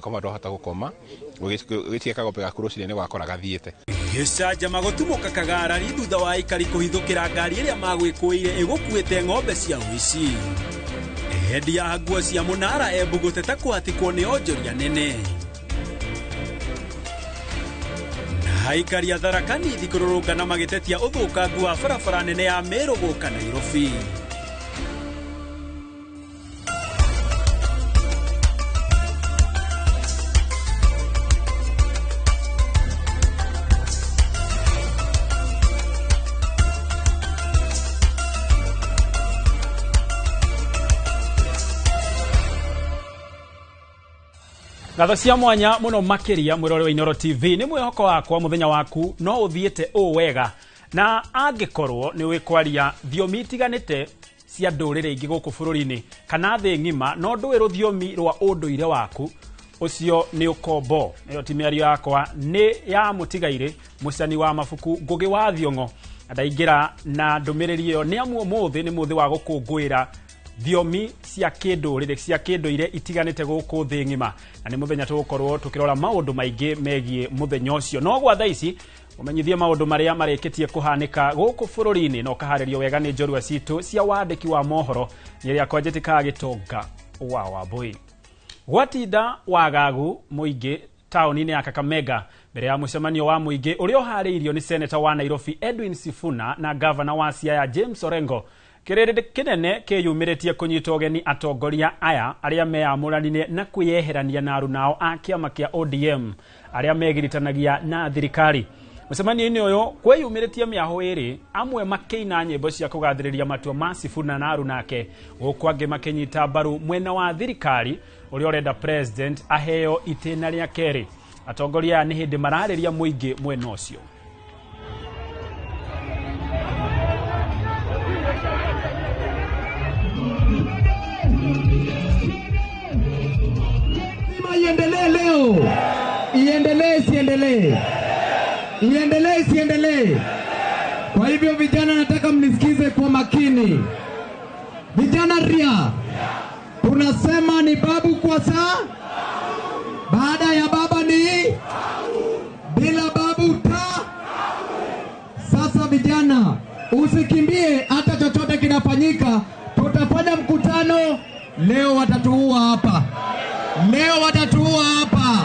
Koma ndwahota gũkoma, ũgĩtiga kagombe gaku rũcinĩ nĩ wakora gathiĩte. Gĩcanjama gũtumũka kagarari thutha wa aikari kũhithũkĩra ngari ĩrĩa magwĩkũĩire ĩgũkuĩte ng'ombe cia ũici. Endia nguo cia mũnara Embu gũteta kũhatĩkwo nĩ onjoria nene. Na aikari a Tharaka Nithi kũrũrũngana magĩtetia ũthũkangu wa barabara nene ya Meru gũka Nairobi. Ngatho cia mwanya muno makiria mwirore wa Inooro TV nĩ mwĩhoko wakwa mũthenya waku no ũthiĩte ũũ wega na angĩkorwo nĩ ũĩ kwaria thiomi itiganĩte cia ndũrĩrĩ ingĩ gũkũ bũrũri-inĩ kana thĩ ng'ima no ndũĩ rũthiomi rwa ũndũire waku ũcio nĩ ũkombo. Ĩyo ti mĩario yakwa, nĩ ya mũtigairĩ mũcani wa mabuku Ngũgĩ wa Thiong'o. Na ndaingĩra na ndũmĩrĩri ĩyo nĩ amu ũmũthĩ nĩ mũthĩ wa gũkũngũĩra thiomi cia kĩndũrĩrĩ cia kĩndũire itiganĩte gũkũ thĩ ng'ima, na nĩ mũthenya tũgũkorwo tũkĩrora maũndũ maingĩ megiĩ mũthenya ũcio. No gwa thaa ici ũmenyithie maũndũ marĩa marĩkĩtie kũhanĩka gũkũ bũrũri-inĩ na ũkaharĩrio wega nĩ njorua citũ cia wandĩki wa mohoro nĩ ĩrĩa kwanjĩtĩkaga gĩtonga wa Wambũi. Gwatinda wagagu mũingĩ taũni-inĩ ya Kakamega mbere ya mũcemanio wa mũingĩ ũrĩa ũharĩirio nĩ seneta wa Nairobi Edwin Sifuna na gavana wa Siaya James Orengo. Kĩrĩndĩ kĩnene kĩyumĩrĩtie kũnyita ũgeni atongoria aya arĩa meyamũranire na kwĩyeherania na arunao a kĩama kĩa ODM arĩa megiritanagia na thirikari. Mũcemanio-inĩ ũyũ kwĩyumĩrĩtie mĩahũ ĩrĩ, amwe makĩina nyĩmbo cia kũgathĩrĩria matua ma Sifuna na arunake, gũkũ angĩ makĩnyita mbaru mwena wa thirikari ũrĩa ũrenda president aheo itĩna rĩa kerĩ. Atongoria aya nĩ hĩndĩ mararĩria mũingĩ mwena ũcio. Iendelee leo, iendelee isiendelee, iendelee isiendelee. Kwa hivyo vijana, nataka mnisikize kwa makini. Vijana ria, tunasema ni babu kwa saa, baada ya baba ni bila babu ta. Sasa vijana, usikimbie hata chochote kinafanyika. Tutafanya mkutano leo, watatuua hapa. Leo watatuua hapa.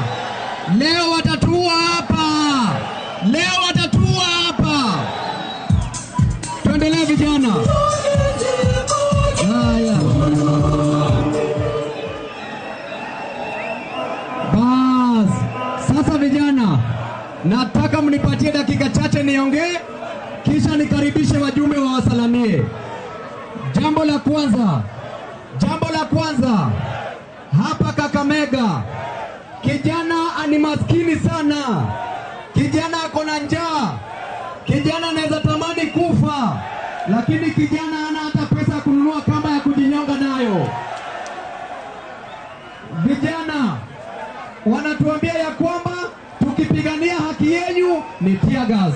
Leo watatuua hapa. Leo watatuua hapa. Tuendelee vijana. Haya. Bas. Sasa vijana, nataka mnipatie dakika chache niongee, kisha nikaribishe wajumbe wawasalamie. Jambo la kwanza, jambo la kwanza, hapa Kakamega kijana ni maskini sana, kijana ako na njaa, kijana anaweza tamani kufa, lakini kijana hana hata pesa ya kununua kamba ya kujinyonga nayo. Vijana wanatuambia ya kwamba tukipigania haki yenyu ni tear gas.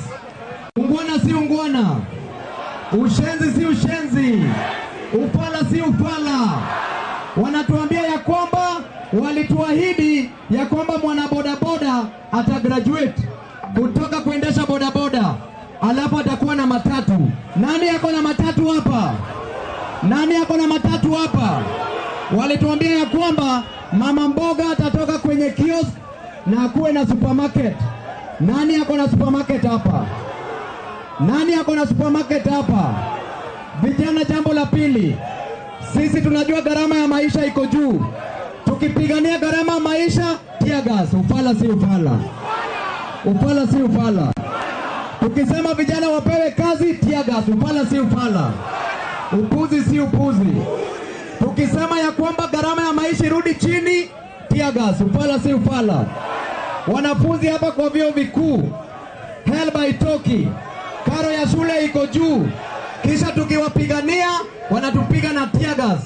Ungwana si ungwana, ushenzi si ushenzi, ufala si ufala. Wanatuambia ya kwamba walituahidi ya kwamba mwana bodaboda atagraduate kutoka kuendesha bodaboda alafu atakuwa na matatu. Nani ako na matatu hapa? Nani ako na matatu hapa? Walituambia ya kwamba mama mboga atatoka kwenye kiosk na akuwe na supermarket. Nani ako na supermarket hapa? Nani ako na supermarket hapa? Vijana, jambo la pili, sisi tunajua gharama ya maisha iko juu. Tukipigania gharama ya maisha, tear gas. Ufala si ufala, ufala si ufala. Tukisema vijana wapewe kazi, tear gas. Ufala si ufala, upuzi si upuzi. Tukisema ya kwamba gharama ya maisha irudi chini, tear gas. Ufala si ufala. Wanafunzi hapa kwa vyuo vikuu, HELB haitoki, karo ya shule iko juu, kisha tukiwapigania wanatupiga na tear gas.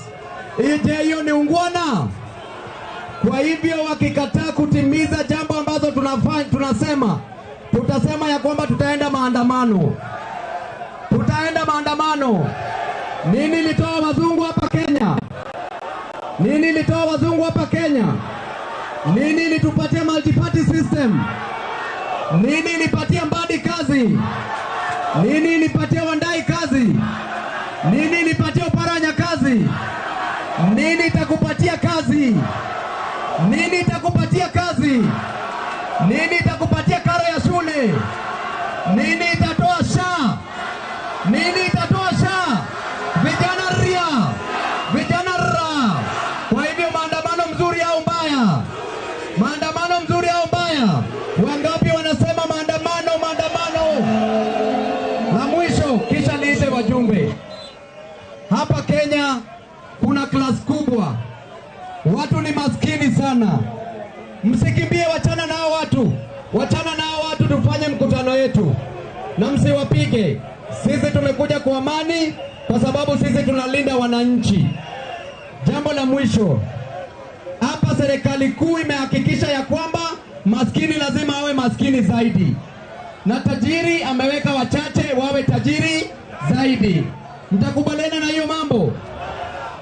Je, hiyo ni ungwana? Kwa hivyo wakikataa kutimiza jambo ambazo tunasema, tutasema ya kwamba tutaenda maandamano. Tutaenda maandamano. Nini ilitoa wazungu hapa Kenya? Nini ilitoa wazungu hapa Kenya? Nini ilitupatia multi-party system? Nini ilipatia Mbadi kazi? Nini ilipatia Wandai kazi? Nini ilipatia Oparanya kazi? Nini itakupatia kazi? Nini itakupatia kazi? Nini itakupatia karo ya shule? Nini itatoa SHA? Nini itatoa SHA? Vijana ria, vijana ra. Kwa hivyo maandamano mzuri au mbaya? Maandamano mzuri au mbaya? Wangapi wanasema maandamano, maandamano? La mwisho kisha niite wajumbe. Hapa Kenya kuna class kubwa, watu ni maskini sana. Msikimbie, wachana nao watu, wachana nao watu, tufanye mkutano yetu na msiwapige. Sisi tumekuja kwa amani, kwa sababu sisi tunalinda wananchi. Jambo la mwisho, hapa serikali kuu imehakikisha ya kwamba maskini lazima awe maskini zaidi na tajiri ameweka wachache wawe tajiri zaidi. Mtakubaliana na hiyo mambo?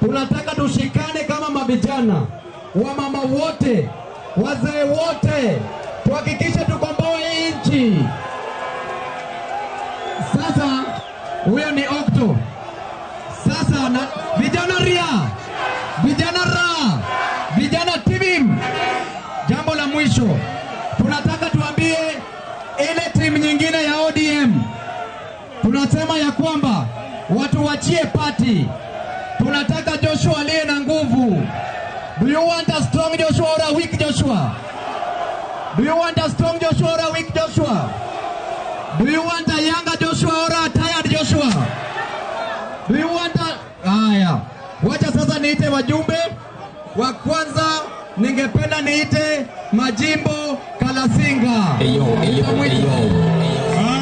Tunataka tushikane kama mavijana, wamama wote, wazee wote, tuhakikishe tukomboe hii nchi. Sasa huyo ni Okto. Sasa na vijana ria, vijana ra, vijana tibim. Jambo la mwisho, tunataka tuambie ile timu nyingine ya ODM, tunasema ya kwamba watu wachie party. Tunataka Joshua aliye na nguvu. Do you want a strong Joshua or a weak Joshua? Do you want a strong Joshua or a weak Joshua? Do you want a younger Joshua or a tired Joshua? Do you want a... Haya, wacha sasa niite wajumbe. Wa kwanza ningependa niite Majimbo Kalasinga. Eyo, eyo, eyo.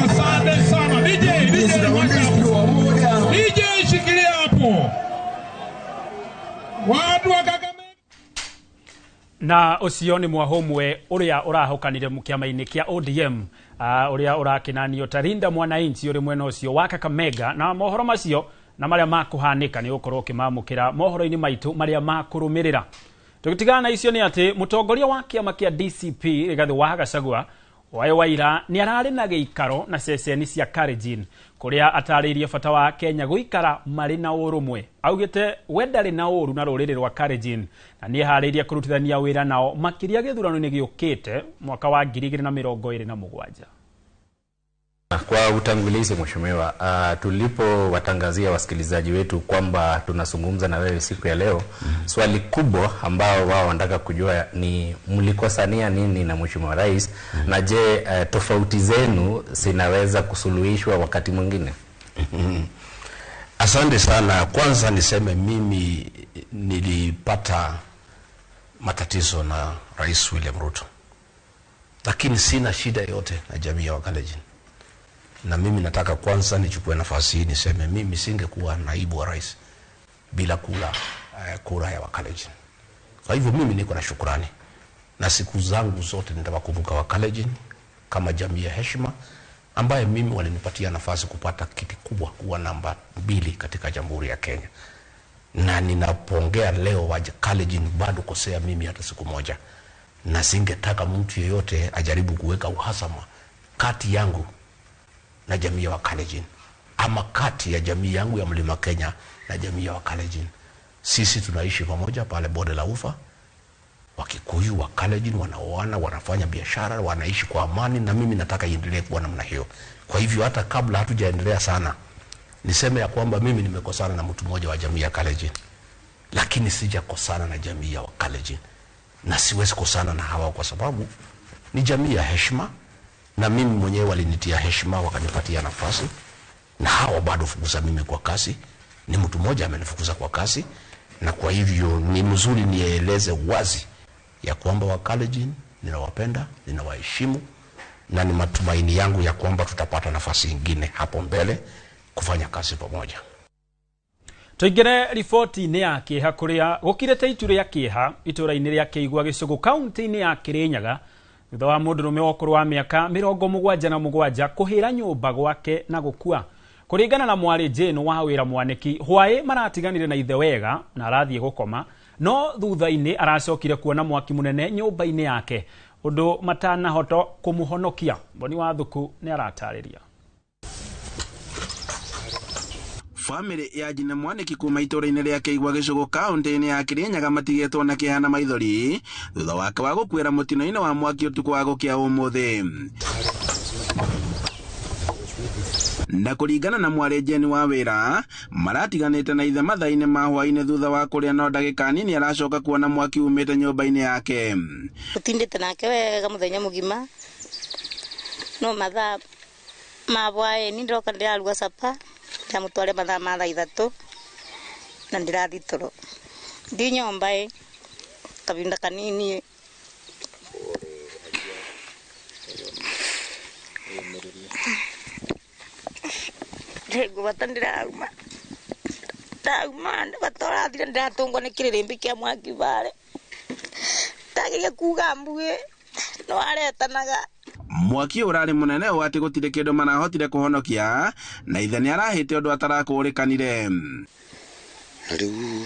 Asante sana DJ, DJ wacha hapo. DJ shikilia hapo. Watu wa Kakamega. Na ũcio nĩ mwahũmwe ũrĩa ũrahokanire kĩama-inĩ kĩa ODM, ũrĩa ũrakenanio ta Linda Mwananchi ũrĩ mwena ũcio wa Kakamega. Na mohoro macio na marĩa makũhanĩka nĩ ũgũkorwo ũkĩmamũkĩra mohoro-inĩ maitũ marĩa makũrũmĩrĩra. Tũgĩtigana na icio nĩ atĩ mũtongoria wa kĩama kĩa DCP Rigathĩ wa Gachagua Waĩ Waira nĩ ararĩ na gĩikaro na ceceni cia Kalenjin kũrĩa atarĩirie bata wa Kenya gũikara marĩ na ũrũmwe. Augĩte we ndarĩ na ũru na rũrĩrĩ rwa Kalenjin na nĩeharĩirie kũrutithania wĩra nao makĩria gĩthurano-inĩ gĩũkĩte mwaka wa 2027. Kwa utangulizi mheshimiwa, tulipowatangazia wasikilizaji wetu kwamba tunazungumza na wewe siku ya leo, swali kubwa ambao wao wanataka kujua ni mlikosania nini na mheshimiwa rais, na je, tofauti zenu zinaweza kusuluhishwa wakati mwingine? Asante sana. Kwanza niseme mimi nilipata matatizo na Rais William Ruto, lakini sina shida yote na jamii ya Wakalenjin. Na mimi nataka kwanza nichukue nafasi hii niseme mimi singekuwa naibu wa rais bila kura ya Wakalenjin. Kwa hivyo mimi niko na shukrani, na siku zangu zote nitawakumbuka Wakalenjin kama jamii ya heshima ambaye mimi walinipatia nafasi kupata kiti kubwa, kuwa namba 2 katika Jamhuri ya Kenya. Na ninapongea leo Wakalenjin bado kosea mimi hata siku moja, na singetaka mtu yeyote ajaribu kuweka uhasama kati yangu na jamii ya Wakalenjin, ama kati ya jamii yangu ya Mlima Kenya na jamii ya Wakalenjin. Sisi tunaishi pamoja pale bonde la Ufa. Wakikuyu, Wakalenjin wanaoana, wanafanya biashara, wanaishi kwa amani, na mimi nataka iendelee kuwa namna hiyo. Kwa hivyo hata kabla hatujaendelea sana, niseme ya kwamba mimi nimekosana na mtu mmoja wa jamii ya Kalenjin, lakini sijakosana na jamii ya Wakalenjin, na siwezi kosana na hawa kwa sababu ni jamii ya heshima, na mimi mwenyewe walinitia heshima wakanipatia nafasi, na hawa bado fukuza mimi kwa kasi. Ni mtu mmoja amenifukuza kwa kasi, na kwa hivyo ni mzuri nieleze wazi ya kwamba Wakalenjin ninawapenda, ninawaheshimu, na ni matumaini yangu ya kwamba tutapata nafasi nyingine hapo mbele kufanya kazi pamoja. Tuingire riboti-inĩ ya kĩeha kũrĩa gũkirĩte itu rĩa kĩeha itũũra-inĩ rĩa Kĩigua Gĩcũgũ kaunti-inĩ ya Kĩrĩnyaga thutha wa mũndũrũme wa ũkũrũ wa mĩaka 77 kũhĩra nyũmba gwake na gũkua. Kũringana na mwarĩ Jane wa wĩra mwanĩki, hwaĩ maratiganire na ithe wega na arathiĩ gũkoma, No thutha-inĩ aracokire kuona mwaki mũnene nyũmba-inĩ yake ũndũ matanahota kũmũhonokia. Boni wa Thuku nĩ aratarĩria. Famĩlĩ ya Jina Mwaniki kuma itũũra-inĩ rĩa Kĩigua Gĩcũgũ kaũntĩ-inĩ ya Kĩrĩnyaga matigĩtwo na kĩeha na maithori thutha wake wa gũkuĩra mũtino-inĩ wa mwaki ũtukũ wa gũkĩa ũmũthĩ. Na kũringana na mwarĩ Jane wa wĩra, maratiganĩte na ithe mathaa-inĩ ma hwaĩ-inĩ thutha wa kũrĩa, no ndagĩka nini aracoka kuona mwaki umĩte nyũmba-inĩ yake. Tũtindĩte nake wega mũthenya mũgima, no mathaa ma hwaĩ-inĩ ndĩroka ndĩraruga capa, ndĩramũtware mathaa ma thaa 3 na ndĩrathiĩ toro. Ndi nyũmba ĩ kahinda kanini. Ndĩraigua ndĩrauma ndauma bata ũrathire ndĩratũngwo nĩ kĩrĩrĩmbĩ kĩa mwaki bare, ndageria kuga mbuĩ no aretanaga. Mwaki ũrarĩ mũnene ũũ atĩ gũtirĩ kĩndũ marahotire kũhonokia na ithe nĩ arahĩte ũndũ atarakũrĩkanire. Na rĩu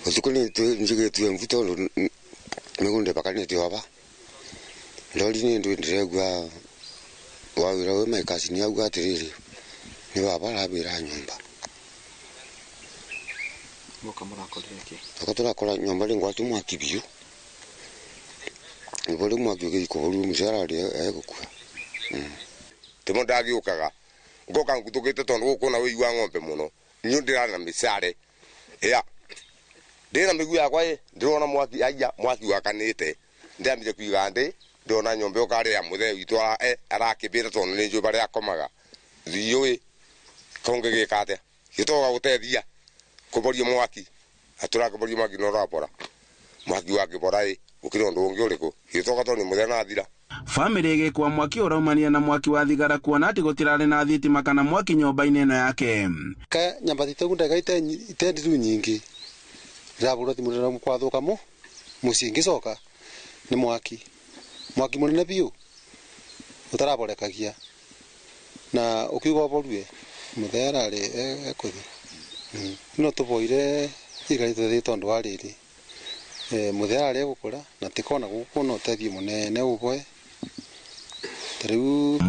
ũtukũ nĩ njigĩtue mbu tondũ mĩgũnda ĩbakanĩtio aba ndori nĩ ndũ ndĩregua wa wĩra wĩ maikasi nĩ auga atĩrĩrĩ nĩ baba arambĩra nyũmba. Mũka mũrakorire kĩ? Aka tũrakora nyũmba rĩ ngwatu mwaki biũ. Nĩguo rĩu mwaki ũgĩikũrũ mũcara rĩ egũkua. Timo ndagĩũkaga ngoka ngutũkĩte tondũ gũkũ na wĩigua ng'ombe mũno niĩ ndĩrana mĩcare ya ndĩna mĩguu yakwa ĩ ndĩrona mwaki aya mwaki wakanĩte ndĩambire kuiga ndĩ ndĩrona nyũmba ĩyo ya mũthee witũ arakĩmbĩra tondũ nĩ njũĩ barĩa akomaga thiũĩ kongĩgĩka atĩa gĩtoga gũteithia kũboria mwaki atũrakĩboria mwaki no ũrabora mwaki wakĩbora ĩ gũkĩrĩ ũndũ ũngĩ ũrĩkũ gĩtoka tondũ nĩ mũthee nathira. Famĩlĩ ĩgĩkua mwaki ũraumania na mwaki wa thigara kuona atĩ gũtirarĩ na thitima kana mwaki nyũmba-inĩ ĩno yake. Ka nyamba titagunda itendiru nyingĩ ndĩrabũra thimũ kwathũka mu mũciĩ ngĩcoka nĩ mwaki mwaki mũnene biũ ũtaraborekagia na ũkiuga ũborue mũthee ararĩ ekũthi no tũboire thirikari tũthĩ tondũ wa rĩrĩ mũthee ararĩ egũkũra na tikona gũkũ no ũteithio mũnene ũboe.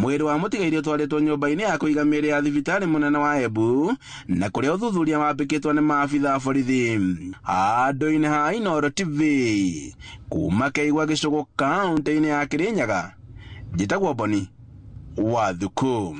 Mwĩrĩ wa mũtigairĩ ũtwarĩtwo nyũmba-inĩ ya kũiga mĩĩrĩ ya thibitarĩ mũnene wa Embu na kũrĩa ũthuthuria wambĩkĩtwo nĩ maabitha a borithi. Handũ-inĩ ha Inooro TV kuma Kĩigua Gĩcũgũ kaũntĩ-inĩ ya Kĩrĩnyaga, njĩtagwo Boni wa Thuku.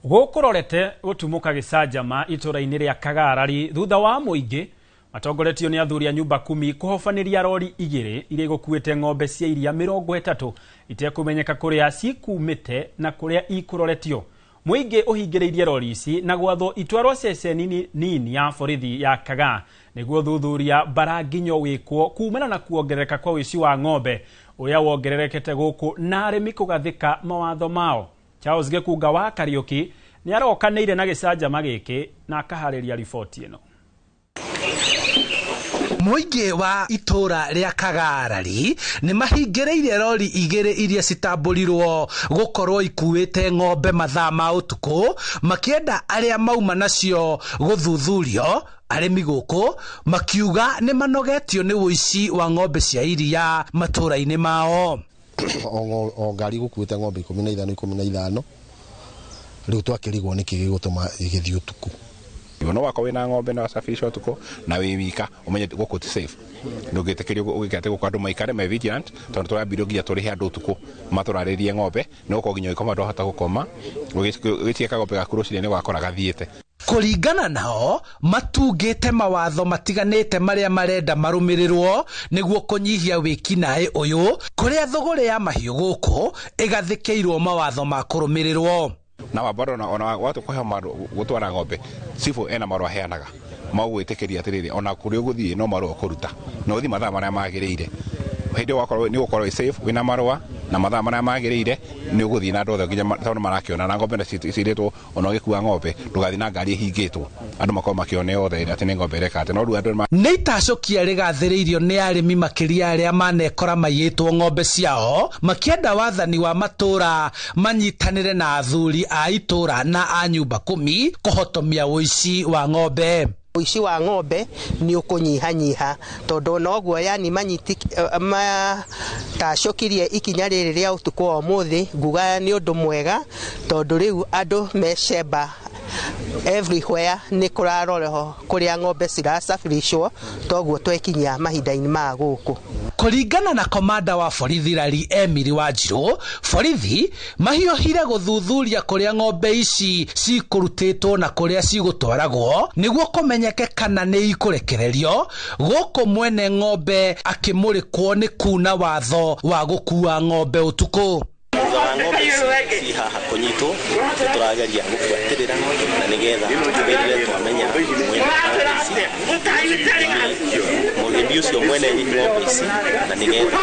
Gũkũrorete gũtumũka gĩcanjama itũũra-inĩ rĩa Kagarari thutha wa mũingĩ matongoretio nĩ athuri a nyumba kumi kũhobanĩria rori 2 iria igũkuĩte ng'ombe cia iria 30 itekũmenyeka kũrĩa cikumĩte na kũrĩa ikũroretio. Mũingĩ ũhingĩrĩirie rori ici na gwathwo itwarwo ceceni nini ya borithi ya Kagaa nĩguo thuthuria mbaranginyo wĩkwo kumana na kuongerereka kwa ũici wa ng'ombe ũrĩa wongererekete gũkũ na arĩmi kũgathĩka mawatho mao. Charles Gĩkunga wa Kariũki nĩ arokanĩire na gĩcanjama gĩkĩ na akaharĩria riboti ĩno. Mũingĩ wa itũũra rĩa Kagarari nĩ mahingĩrĩirie rori 2 iria citambũrirwo gũkorwo ikuĩte ng'ombe mathaa ma ũtukũ makĩenda arĩa mauma nacio gũthuthurio. Arĩmi gũkũ makiuga nĩ manogetio nĩ ũici wa ng'ombe cia iria matũũra-inĩ mao. O ngari gũkuĩte ng'ombe 15 15 rĩu twakĩrigwo nĩkĩ gĩgũtũma ĩgĩthiĩ ũtukũ. No wako wĩna ng'ombe na wasafirisha ũtukũ na wĩ wika ũmenye gũkũ ti safe ndũngĩtĩkĩrio ũgĩke gũkũ andũ maikare me vigilant tondũ tũrambire nginya tũrĩhe andũ ũtukũ matũrarĩrie ng'ombe nĩ gũkorwo nginya ũgĩkoma ndwahota gũkoma ũgĩtiga kagombe gaku rũcinĩ nĩ ũgakora gathiĩte. Kũringana nao matungĩte mawatho matiganĩte marĩa marenda marũmĩrĩrwo nĩguo kũnyihia wĩkinaĩ ũyũ kũrĩa thũgũrĩ ya mahiũ gũkũ ĩgathĩkĩirwo mawatho ma kũrũmĩrĩrwo. Na bado ona watu kũhe gũtwara ng'ombe cibũ ena marũa aheanaga ma gwĩtĩkĩria atĩrĩrĩ ona kũrĩa ũgũthiĩ no marũa ũkũruta na ũthiĩ mathaa marĩa magĩrĩire hĩndĩ ĩyo wakorwo nĩ ũgũkorwo wĩ safe wĩna marũa na mathaa marĩa magĩrĩire nĩ ũgũthiĩ na andũ othe nginya tondũ marakĩona na ng'ombe cirĩtwo ona ũgĩkua ng'ombe ndũgathiĩ na ngari ĩhingĩtwo andũ makorwo makĩone othe atĩ nĩ ng'ombe ĩreka atĩ no rĩu andũ nĩ itacũkia rĩgathĩrĩirio nĩ arĩmi makĩria arĩa manekora maiyĩtwo ng'ombe ciao makĩenda wathani wa matũũra manyitanĩre na athuri a itũũra na a nyumba kumi kũhotomia ũici wa ng'ombe. Ũici wa ng'ombe nĩ ũkũnyihanyiha tondũ noguo yani matacũkirie ikinya rĩrĩ rĩa ũtukũ wa ũmũthĩ, nguga nĩ ũndũ mwega tondũ rĩu andũ mecemba everywhere nĩ kũrarorwo kũrĩa ng'ombe cirasafirishwo, toguo twekinyia mahinda-inĩ ma gũkũ. Kũringana na komanda wa borithi Rari Emily Wanjiru, borithi mahiũhire gũthuthuria kũrĩa ng'ombe ici cikũrutĩtwo na kũrĩa cigũtwaragwo nĩguo kũmenyeke kana nĩ ikũrekererio, gũkũ mwene ng'ombe akĩmũrĩkwo nĩ kuna watho wa gũkua ng'ombe ũtukũ. Thutha wa ng'ombe ici ci haha kũnyitwo, nĩ tũrageria gũbuatĩrĩra na nĩgetha tũtigĩrĩre twamenya mwene ng'ombe ici, mũrĩmi ũcio mwene ng'ombe ici, na nĩgetha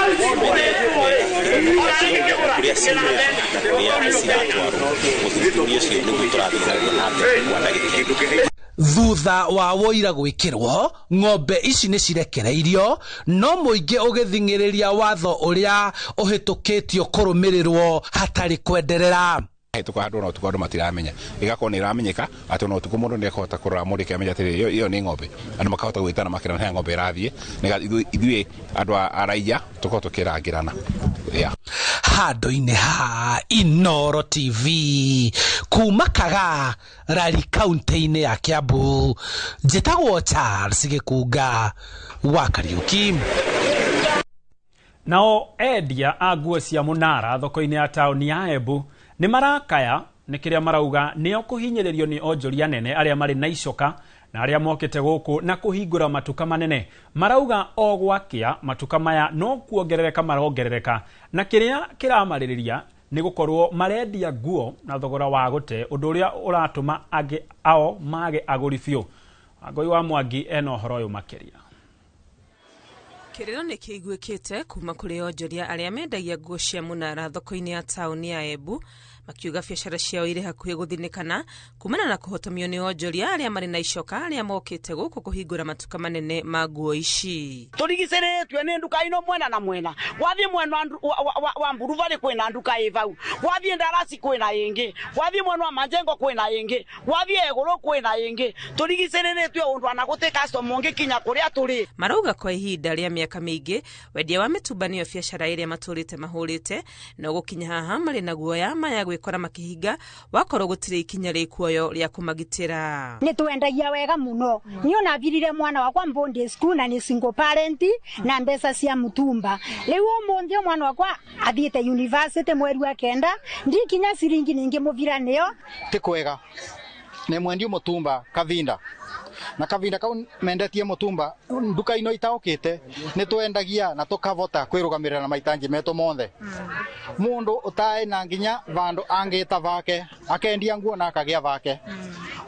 tũmenye kũrĩa ciumĩte na kũrĩa ciratwarwo. Ũthuthuria ũcio nĩguo tũrathiĩ naguo na mbere kwa ndagĩka ĩno. Thutha wa wũira gwĩkĩrwo, ng'ombe ici nĩ cirekereirio, no mũingĩ ũgĩthing'ĩrĩria watho ũrĩa ũhĩtũkĩtio kũrũmĩrĩrwo hatarĩ kwenderera. Hĩtũka handũ ona ũtukũ andũ matiramenya, ĩgakorwo nĩ ĩramenyeka atĩ ona ũtukũ mũndũ nĩ ekũhota kũrora mũrĩke amenye atĩrĩrĩ ĩyo nĩ ng'ombe, andũ makahota gwĩtana makĩrana he ng'ombe ĩrathiĩ, nĩgetha ithuĩ andũ a raiya tũkorwo tũkĩrangĩrana. Handũ-inĩ ha Inooro TV kuma Kagaa Rari kaunti-inĩ ya Kiambu, njĩtagwo Charles Gĩkunga wa Kariuki. Nao endia a nguo cia mũnara thoko-inĩ ya taũni ya Embu nĩ marakaya nĩ kĩrĩa marauga nĩo kũhinyĩrĩrio nĩ onjoria nene arĩa marĩ na icoka na arĩa mokĩte gũkũ na kũhingũra matuka manene. Marauga o gwakĩa matuka maya no kuongerereka marongerereka, na kĩrĩa kĩramarĩrĩria nĩ gũkorwo marendia nguo na thogora wa gũte, ũndũ ũrĩa ũratũma angĩ ao mage agũri biũ. Wangũi wa Mwangi ena ũhoro ũyũ makĩria. Kĩrĩro nĩ kĩiguĩkĩte kuma kũrĩ onjoria arĩa mendagia nguo cia mũnara thoko-inĩ ya taũni ya Embu, makiuga biacara ciao irĩ hakuhĩ gũthinĩkana kumana na kũhotomio nĩ onjoria arĩa marĩ na icoka arĩa mokĩte gũkũ kũhingũra matuka manene ma nguo ici. Tũrigicĩrĩtue nĩ nduka ino mwena na mwena, wathiĩ mwena wa Mburubarĩ kwĩna nduka ĩ vau, wathiĩ Ndarasi kwĩna ĩngĩ, wathiĩ mwena wa Majengo kwĩna ĩngĩ, wathiĩ Ĩgũrũ kwĩna ĩngĩ. Tũrigicĩrĩtue ũndũ ona gũtĩ customer ũngĩkinya kũrĩa tũrĩ. Marauga kwa ihinda rĩa mĩaka mĩingĩ wendia wa mĩtumba nĩyo biacara ĩrĩa matũrĩte mahũrĩte, no gũkinya haha marĩ na guoya maya gwĩkora makĩhinga wakorwo gũtirĩ ikinya rĩkuoyo rĩa kũmagitĩra. Nĩ twendagia wega mũno, niĩ ona thirire mwana wakwa boarding school na nĩ single parent na mbeca cia mũtumba. Rĩu ũmũthĩ mwana wakwa athiĩte university mweri wa 9, ndikinya ciringi ningĩ mũthira nĩyo. Ti kwega nĩ mwendio mũtumba kavinda na kavinda kau mendetie mutumba nduka ino itaukite ni twendagia na tukavota kwirugamirira na maitanji metu monthe. Mundu utae na nginya vandu angita vake akendia nguo na akagia vake.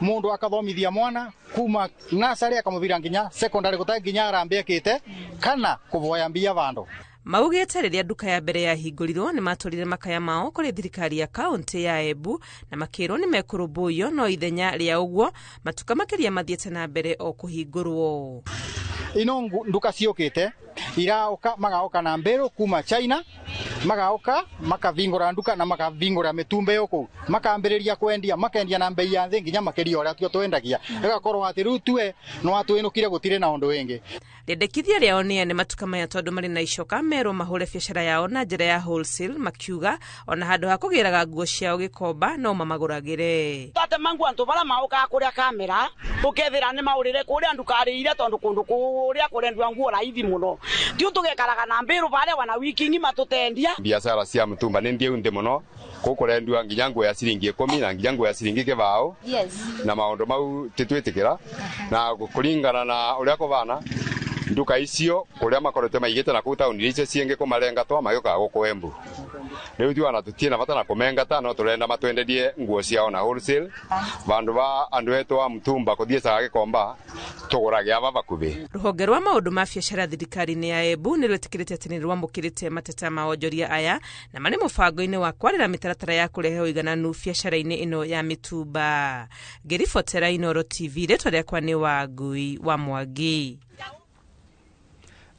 Mundu akathomithia mwana kuma nasari akamuvira nginya secondary gutae nginya arambia kite kana kuvoya mbia vandu. Maugĩte rĩrĩa nduka ya mbere yahingũrirwo nĩ matwarire makaya mao kũrĩ thirikari ya kaunti ya Embu na makĩrwo nĩ mekũrũmbũiyo, no ithenya rĩa ũguo matuka makĩria mathiĩte na mbere o kũhingũrwo. Ino nduka ciũkĩte iraoka magaoka na mbero kuma China, magaoka makavingũra nduka na makavingũra mĩtumba ĩyo kũu, makambĩrĩria kwendia, makendia na mbei ya thĩ nginya makĩria ũrĩa tuo twendagia. Ĩgakorwo atĩ rĩu tue no atwĩnũkire gũtirĩ na ũndũ wĩngĩ. Rĩendekithia rĩao nĩ ene matuka maya tondũ marĩ na icoka merwo mahũre biacara yao na njĩra ya wholesale, makiuga ona handũ ha kũgĩraga nguo ciao gĩkomba no mamagũragĩre. Tate mangu antu bara maũkaga kũrĩa kamera ũkethĩra nĩ maũrĩre kũrĩa ndukarĩire tondũ kũndũ kũrĩa kũrendwa nguo raithi mũno. Tiu tũgekaraga na mbĩrũ barĩa wana wiki ng'ima tũtendia. Biacara cia mũtumba nĩ ndiu nthĩ mũno, kũkũrendwa nginya nguo ya ciringi 10 na nginya nguo ya ciringi 20. Na maũndũ mau titwĩtĩkĩra na kũringana na ũrĩa kũbana nduka icio kuria makoretwo maigite na kuu tauni icio ciingi kumarengatwa magĩũkaga gũkũ Embu. Rĩu ithuĩ ona tũtirĩ na bata na kũmengata, no tũrenda matwendedie nguo ciao na wholesale vandu va andu etu a mutumba kũthiĩ caga Gĩkomba tũgũrage ava vakuvi. Rũhonge rwa maũndũ ma biacara thirikari-inĩ ya Embu nĩ rwĩtĩkĩrĩte atĩ nĩ rwamũkĩrĩte mateta ma onjoria aya na marĩ mũbango-inĩ wa kwarĩra mĩtaratara ya kũrehe ũigananu biacara-inĩ ĩno ya mĩtumba. Ngĩribotera Inooro TV, rĩtwa rĩakwa nĩ Wangui wa Mwangi.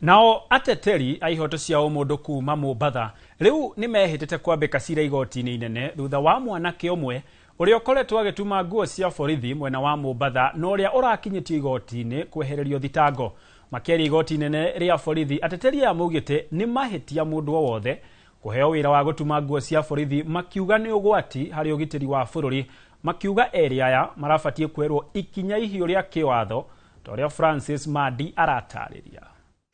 Nao ateteri a ihoto cia ũmũndũ kuma Mombatha rĩu nĩ mehĩtĩte kwambĩka cira igoti-inĩ inene thutha wa mwanake ũmwe Ũrĩa ũkoretwo agĩtuma nguo cia borithi mwena wa Mombatha na ũrĩa ũrakinyĩtio igoti-inĩ kwehererio thitango. Makĩaria igoti inene rĩa borithi, ateteri aya maugĩte nĩ mahĩtia mũndũ o wothe kũheo wĩra wa gũtuma nguo cia borithi, makiuga nĩ ũgwati harĩ ũgitĩri wa bũrũri. Makiuga erĩ aya marabatiĩ kwerwo ikinya ihiũ rĩa kĩwatho ta ũrĩa Francis Mandi aratarĩria.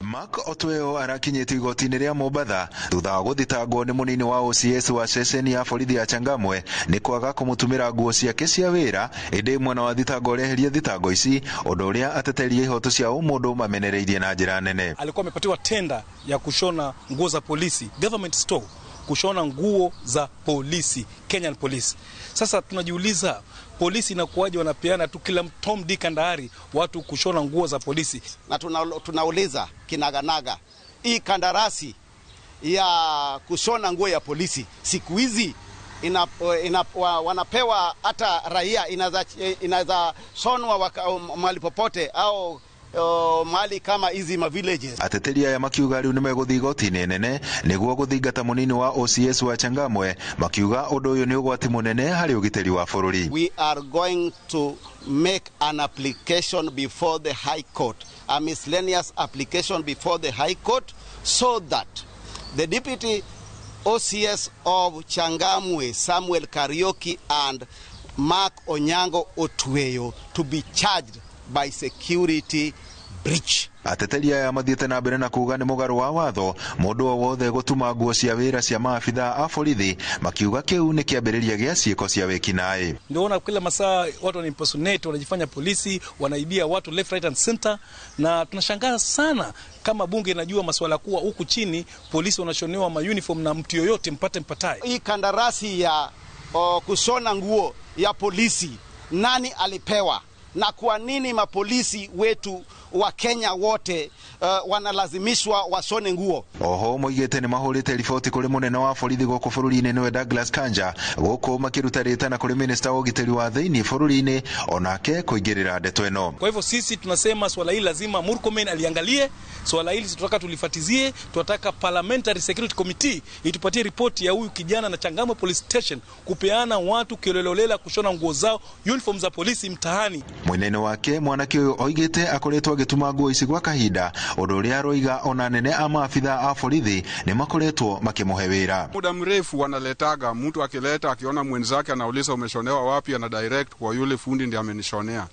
Mark Otweo arakinyĩtio igoti-inĩ rĩa Mombatha thutha wa gũthitangwo nĩ mũnini wa OCS wa ceceni ya borithi ya Changamwe nĩ kwaga kũmũtumĩra nguo ciake cia wĩra, ĩndĩ mwena wa thitango ũreherie thitango ici, ũndũ ũrĩa ateteri a ihoto cia ũmũndũ mamenereirie na njĩra nene. Alikuwa amepatiwa tenda ya kushona nguo za polisi, government store, kushona nguo za polisi, Kenyan police. Sasa tunajiuliza polisi inakuwaje wanapeana tu kila Tom Dick and Harry watu kushona nguo za polisi? Na tunauliza kinaganaga, hii kandarasi ya kushona nguo ya polisi siku hizi wanapewa hata raia, inaweza shonwa mahali popote au mahali kama hizi ma villages. Ateteri aya makiuga riu nimegũthiĩ igoti-inĩ nene nĩguo gũthingata mũnini wa OCS wa Changamwe, makiuga ũndũ ũyũ nĩ ũgwati mũnene harĩ ũgitĩri wa bũrũri. We are going to make an application before the High Court, a miscellaneous application before the High Court, so that the deputy OCS of Changamwe, Samuel Kariuki, and Mark Onyango Otweyo to be charged by security breach. Ateteri aya mathiĩte na mbere na kuga nĩ mũgarũ wa watho mũndũ o wothe gũtuma nguo cia wĩra cia maabithaa a borithi, makiuga kĩu nĩ kĩambĩrĩria gĩa ciĩko cia wĩkinaĩ. Ndio kila masaa watu wana impersonate, wanajifanya polisi, wanaibia watu left, right and center, na tunashangaa sana kama bunge inajua masuala kuwa huku chini polisi wanashonewa ma uniform na mtu yoyote mpate mpataye. Hii kandarasi ya kushona nguo ya polisi nani alipewa? Na kwa nini mapolisi wetu wa Kenya wote wanalazimishwa washone nguo? Oho moigĩte nĩ mahũrĩte riboti kũrĩ mũnene wa borithi gũkũ bũrũri-inĩ nĩwe Douglas Kanja, gũkũ makĩruta rĩtana kũrĩ minista wa ũgitĩri wa thĩinĩ bũrũri-inĩ onake kũingĩrĩra ndeto ĩno. Kwa hivyo sisi tunasema swala hili lazima Murkomen aliangalie, swala hili tunataka tulifatizie, tunataka Parliamentary Security Committee itupatie ripoti ya huyu kijana na Changamwe Police Station kupeana watu kiolelelela kushona nguo zao, uniform za polisi mtaani. Mwena-inĩ wake mwanake ũyũ oigĩte akoretwo agĩtuma nguo ici gwa kahinda, ũndũ ũrĩa aroiga ona nene a maabithaa a borithi nĩ makoretwo makĩmũhe wĩra. Muda mrefu wanaletaga, mtu akileta akiona mwenzake anauliza umeshonewa wapi, ana direct kwa yule fundi ndiye amenishonea.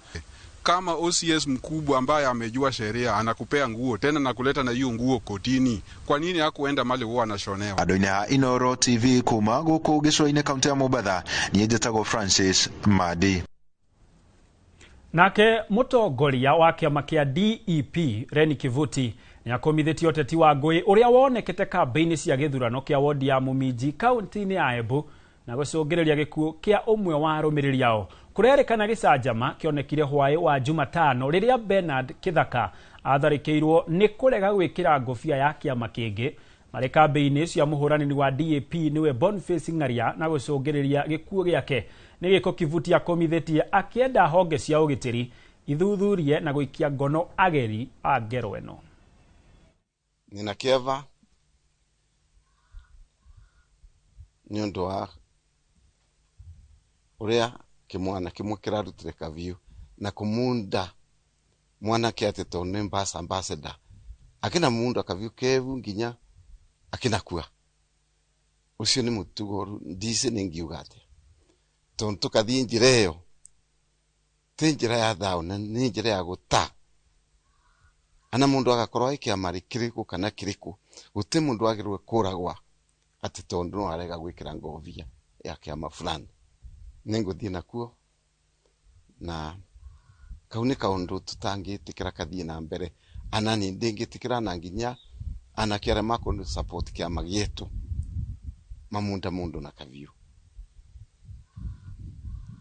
Kama OCS mkubwa ambaye amejua sheria anakupea nguo tena na kuleta na hiyo nguo kotini, kwa nini hakuenda mali huwa anashonewa? Andũ-inĩ a Inooro TV kuma gũkũ gĩcũa-inĩ kaunti ya Mombatha, niĩ njĩtagwo Francis Madi. Nake mũtongoria wa kĩama kĩa DEP Reni Kivuti nĩakomithĩtie ũteti wa ngũĩ ũrĩa wonekete kambĩinĩ cia gĩthurano kĩa wodi ya Muminji kaunti-inĩ ya Embu na gũcũngĩrĩria gĩkuũ kĩa ũmwe wa arũmĩrĩri ao. Kũrerĩkana gĩcanjama kĩonekire hwaĩ wa Jumatano rĩrĩa Bernard Kithaka atharĩkĩirwo nĩ kũrega gwĩkĩra ngũbia ya kĩama kĩngĩ marĩ kambĩinĩ cia mũhũranĩri wa DAP nĩwe Boniface Ng'aria na gũcũngĩrĩria gĩkuũ gĩake. Nĩ gĩko Kivuti akomithĩtie akĩenda honge cia ũgitĩri ithuthurie na gũikia ngono ageri a ngero ĩno. Nina kĩeva nĩ ũndũ wa ũrĩa kĩmwana kĩmwe kĩrarutire kabiũ na kũmunda mwanake atĩ tondũ nĩ ambassador akĩna munda kabiũ kebu nginya akinakua. Ũcio nĩ mũtugo ndici nĩ ngiuga atĩa, tondũ tũkathiĩ njĩra ĩyo ti njĩra ya thayũ na nĩ njĩra ya gũta ana mũndũ agakorwo kĩama kĩrĩkũ kana kĩrĩkũ, gũtirĩ mũndũ wagĩrĩirwo kũragwa atĩ tondũ no arega gwĩkĩra ngobia ya kĩama fulani. Nĩngũthiĩ nakuo na kau nĩ kaũndũ tũtangĩtĩkĩra kathiĩ na mbere, ana nĩ ndĩngĩtĩkĩra na nginya anake arĩa makũndũ support kĩama gĩetũ mamunda mũndũ na kabiũ.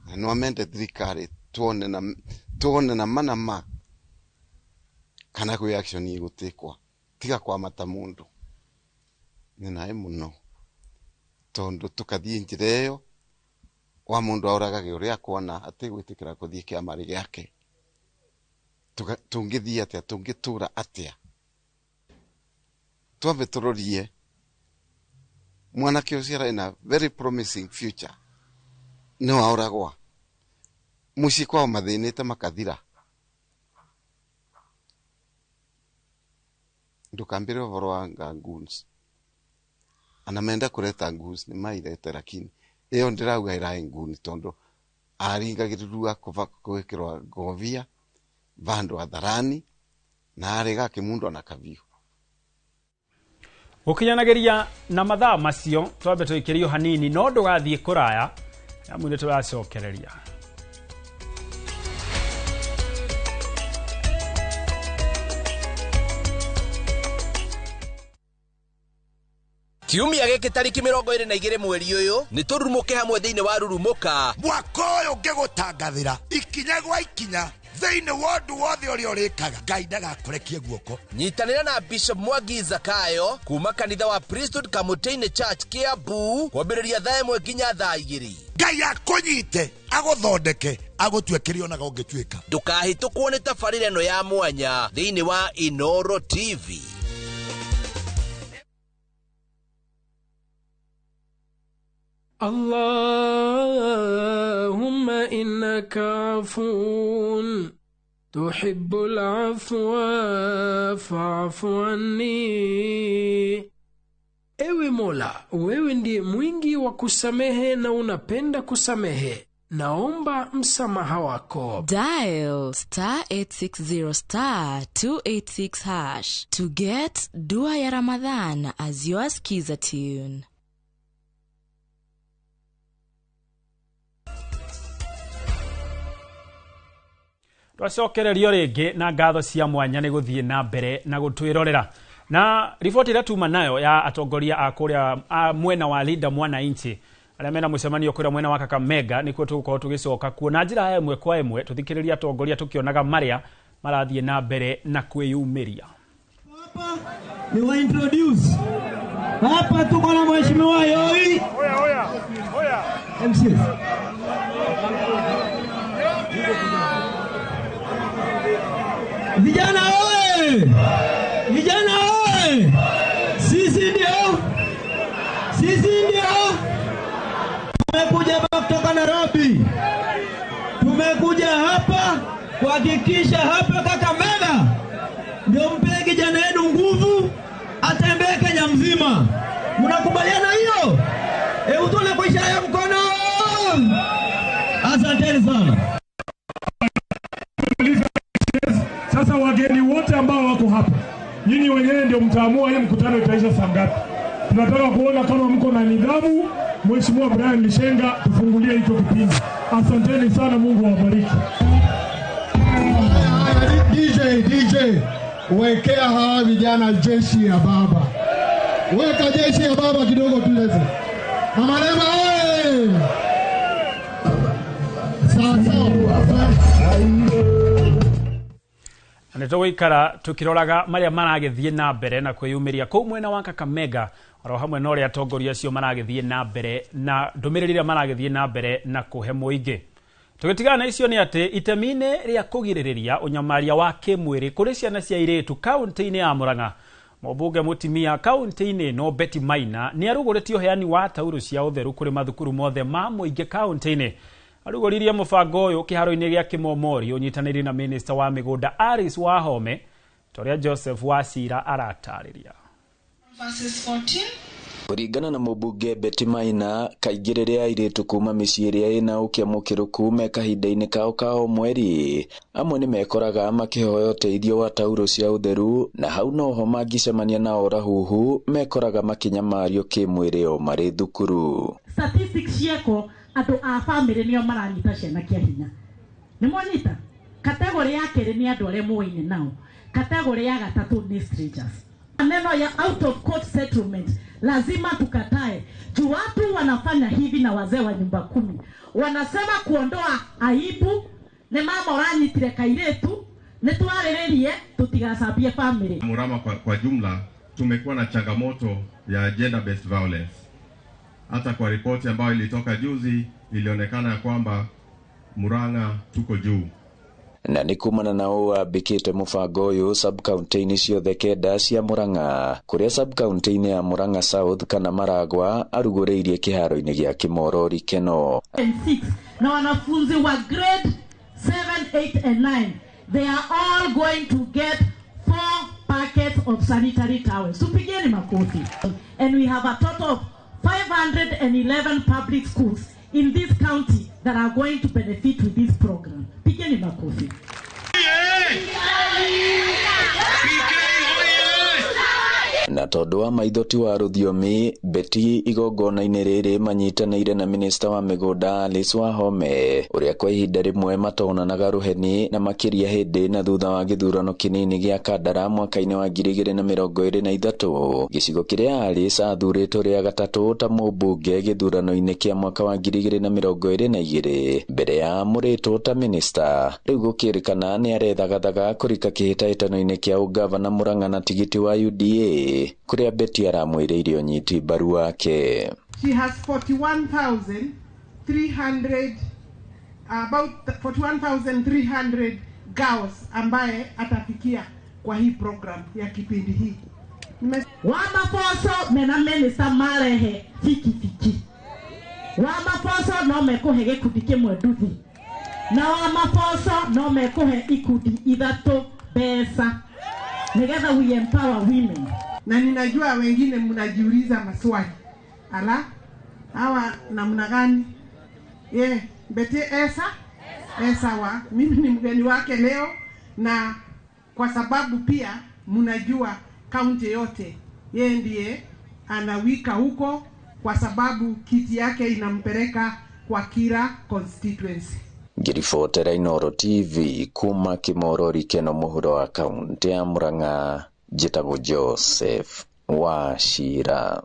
Na no amende thirikari tuone na mana ma kana kwĩ action igũtĩkwa tiga kwamata mũndũ. Nĩ naĩ mũno tondũ tũkathiĩ njĩra ĩyo wa mũndũ aũragage ũrĩa akuona ategwĩtĩkĩra kũthiĩ kĩama gĩake. Tũngĩthiĩ atĩa, tũngĩtũra atĩa? Twambe tũrorie mwanake ũcio arĩ na very promising future. Nĩ waũragwa mũciĩ kwao mathĩnĩte makathira. Ndũkambĩre ũhoro wa goons. Ana menda kũreta goons nĩ mairete, lakini ĩyo ndĩrauga ĩraĩ goon tondũ aringagĩrĩrua gwĩkĩrwa ngovia vandu hadharani na arega akĩmundwo na kaviũ. Gũkinyanagĩria na mathaa macio twambe tũikĩrio hanini no ndũgathiĩ kũraya amu nĩ tũracokereria. Kiumia gĩkĩ tarĩki 22 mweri ũyũ nĩ tũrurumũke hamwe thĩinĩ wa Rurumũka. Mwaka ũyũ ngĩgũtangathĩra ikinya gwa ikinya thĩinĩ wa ũndũ wothe ũrĩa ũrĩkaga, Ngai ndagakũrekie guoko. Nyitanĩra na Bishop Mwangi Zakayo kuma kanitha wa Priesthood Kamũtĩ-inĩ Church Kiambu kwambĩrĩria thaa 1 nginya thaa 2. Ngai akũnyite agũthondeke agũtue kĩrĩa onaga ũngĩtuĩka. Ndũkahĩtũkwo nĩ tabarĩra ĩno ya mwanya thĩinĩ wa Inoro TV. اللهم إنك عفو تحب العفو فاعف عني. Ewe Mola, wewe ndiye mwingi wa kusamehe na unapenda kusamehe. Naomba msamaha wako. Dial star 860 star 286 hash to get Dua ya Ramadhan as your skiza tune. Twacokererio rĩngĩ na ngatho cia mwanya nĩ gũthiĩ na mbere na gũtwĩrorera. Na riboti ĩrĩa tuma nayo ya atongoria a kũrĩa mwena wa Linda Mwananchi arĩa mena mũcemanio kũrĩa mwena wa Kakamega nĩkuo tũgũkorwo tũgĩcoka kuo na njĩra ya ĩmwe kwa ĩmwe tũthikĩrĩria atongoria tũkĩonaga marĩa marathiĩ na mbere na kwĩyumĩria. Hapa ni wa introduce. Hapa tuko na Mheshimiwa Yoi. Oya oya. Oya. MCS. Vijana oye! Vijana oye! Sisi ndio. Sisi ndio. Tumekuja hapa kutoka Nairobi. Tumekuja hapa kuhakikisha hapa Kakamega ndio mpe kijana yenu nguvu atembee Kenya mzima. Mnakubaliana hiyo? Hebu tule kwa ishara ya mkono. Asanteni sana. Sasa wageni wote ambao wako hapa, nyinyi wenyewe ndio mtaamua hii mkutano itaisha saa ngapi. Tunataka kuona kama mko na nidhamu. Mheshimiwa Brian Lishenga, tufungulie hicho kipindi. Asanteni sana, Mungu awabariki. DJ, wekea hawa vijana jeshi ya baba. Weka jeshi ya baba kidogo tuleze. Mama Lema oye! Sawa sawa. Na nĩtũgũikara tũkĩroraga marĩa maragĩthiĩ na mbere na kwĩyumĩria kũu mwena wa Kakamega oro hamwe na ũrĩa atongoria acio maragĩthiĩ na mbere na ndũmĩrĩri ĩrĩa maragĩthiĩ na mbere na kũhe mũingĩ. Tũgĩtigana na icio nĩ atĩ itemi-inĩ rĩa kũgirĩrĩria ũnyamaria wa kĩmwĩrĩ kũrĩ ciana cia airĩtu kaũntĩ-inĩ ya Murang'a, mũmbunge mũtumia kaũntĩ-inĩ ĩno Betty Maina nĩ arugũrĩtie ũheani wa taurũ cia ũtheru kũrĩ mathukuru mothe ma mũingĩ kaũntĩ-inĩ. Arugũririe mũbango ũyũ kĩharo-inĩ gĩa Kĩmomori ũnyitanĩire na minista wa mĩgũnda Alice Wahome ta ũrĩa Joseph Wacira aratarĩria. Kũringana na mũmbunge Betty Maina, kaingĩ rĩrĩa airĩtu kuma mĩciĩ ĩrĩa ĩna ũkĩa mũkĩrũku me kahinda-inĩ kao ka o mweri, amwe nĩ mekoraga makĩhoya ũteithio wa taurũ cia ũtheru na hau noho mangĩcemania na orahuhu mekoraga makĩnyamario kĩmwĩrĩ o marĩ thukuru. Statistics cieko andũ a family nĩo maranyita ciana kĩa hinya. Nĩ mwanyita? Category ya kerĩ nĩ andũ arĩa mũĩ nao. Category ya gatatũ nĩ strangers. Maneno ya out of court settlement lazima tukatae. Juu watu wanafanya hivi na wazee wa nyumba kumi wanasema kuondoa aibu ni mama uranyitire kairetu ni twarĩrĩrie tutigacambie family. Murama kwa jumla tumekuwa na changamoto ya gender based violence. Hata kwa ripoti ambayo ilitoka juzi ilionekana kwamba Murang'a tuko juu. Na nĩ kumana na ũũ ambĩkĩte mũbango ũyũ sub-county-inĩ ciothe 9 cia Murang'a, kũrĩa sub-county-inĩ ya Murang'a South kana Maragwa arugũrĩirie kĩharo-inĩ gĩa Kĩmorori Keno. And 6 na wanafunzi wa grade 7, 8 and 9, they are all going to get 4 packets of sanitary towels. Tupigeni makofi. And we have a total of 511 public schools in this county that are going to benefit with this program. Pigeni makofi. Na tondu wa maitho ti wa rũthiomi, Betty igongona-inĩ rĩrĩ manyitanĩire na minista wa mĩgũnda Alice Wahome, ũrĩa kwa ihinda rĩmwe matonanaga rũheni na makĩria hĩndĩ na thutha wa gĩthurano kĩnini gĩa Kandara mwaka-inĩ wa 2023. Gĩcigo kĩrĩa Alice athurĩtwo rĩa gatatũ ta mũmbunge gĩthurano-inĩ kĩa mwaka wa 2022 mbere ya amũrĩtwo ta minista. Rĩu gũkĩrĩkana nĩ arethagathaga kũrika kĩhĩtahĩtano-inĩ kĩa ũgavana Murang'a na tigiti wa UDA, kuria Betty aramwĩrĩire ũnyiti mbaru wake. She has 41,300, about 41,300 girls ambaye atafikia kwa hii program ya kipindi hii. Wamaboco mena minister marehe fikifiki. Wamaboco no mekuhe gikundi kimwe nduthi. Na wamaboco no mekuhe ikundi 3 mbeca. Nigetha we empower women. Na ninajua wengine mnajiuliza maswali. Ala, hawa namna gani? Ye, Betty Esa? Esa wa, mimi ni mgeni wake leo, na kwa sababu pia mnajua kaunti yote yeye ndiye anawika huko kwa sababu kiti yake inampeleka kwa kila constituency. Ngiribotera Inooro TV kuma Kimorori Keno mũhuro wa kaunti ya Murang'a, njĩtagwo Joseph Wachira.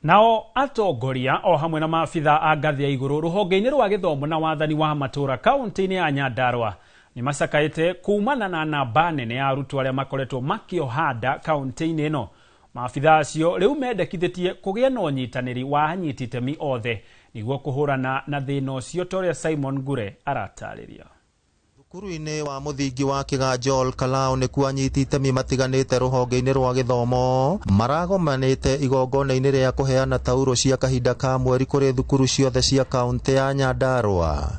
Nao atongoria o hamwe na maabitha a ngathĩ ya igũrũ rũhonge-inĩ rwa gĩthomo na wathani wa matũra kaunti-inĩ ya Nyandarua nĩ macakaĩte kumana na namba nene ya arutwo arĩa makoretwo makĩoha nda kaunti-inĩ ĩno. Maabitha acio rĩu mendekithĩtie kũgĩa na ũnyitanĩri wa anyiti itemi othe nĩguo kũhũrana na thĩna ũcio ta ũrĩa Simon Ngure aratarĩria. Thukuru-inĩ wa mũthingi wa Kĩganjo Olkalou nĩkuo anyiti itemi matiganĩte rũhonge-inĩ rwa gĩthomo maragomanĩte igongona-inĩ rĩa kũheana tauro cia kahinda ka mweri kũrĩ thukuru ciothe cia kaunti ya Nyandarua.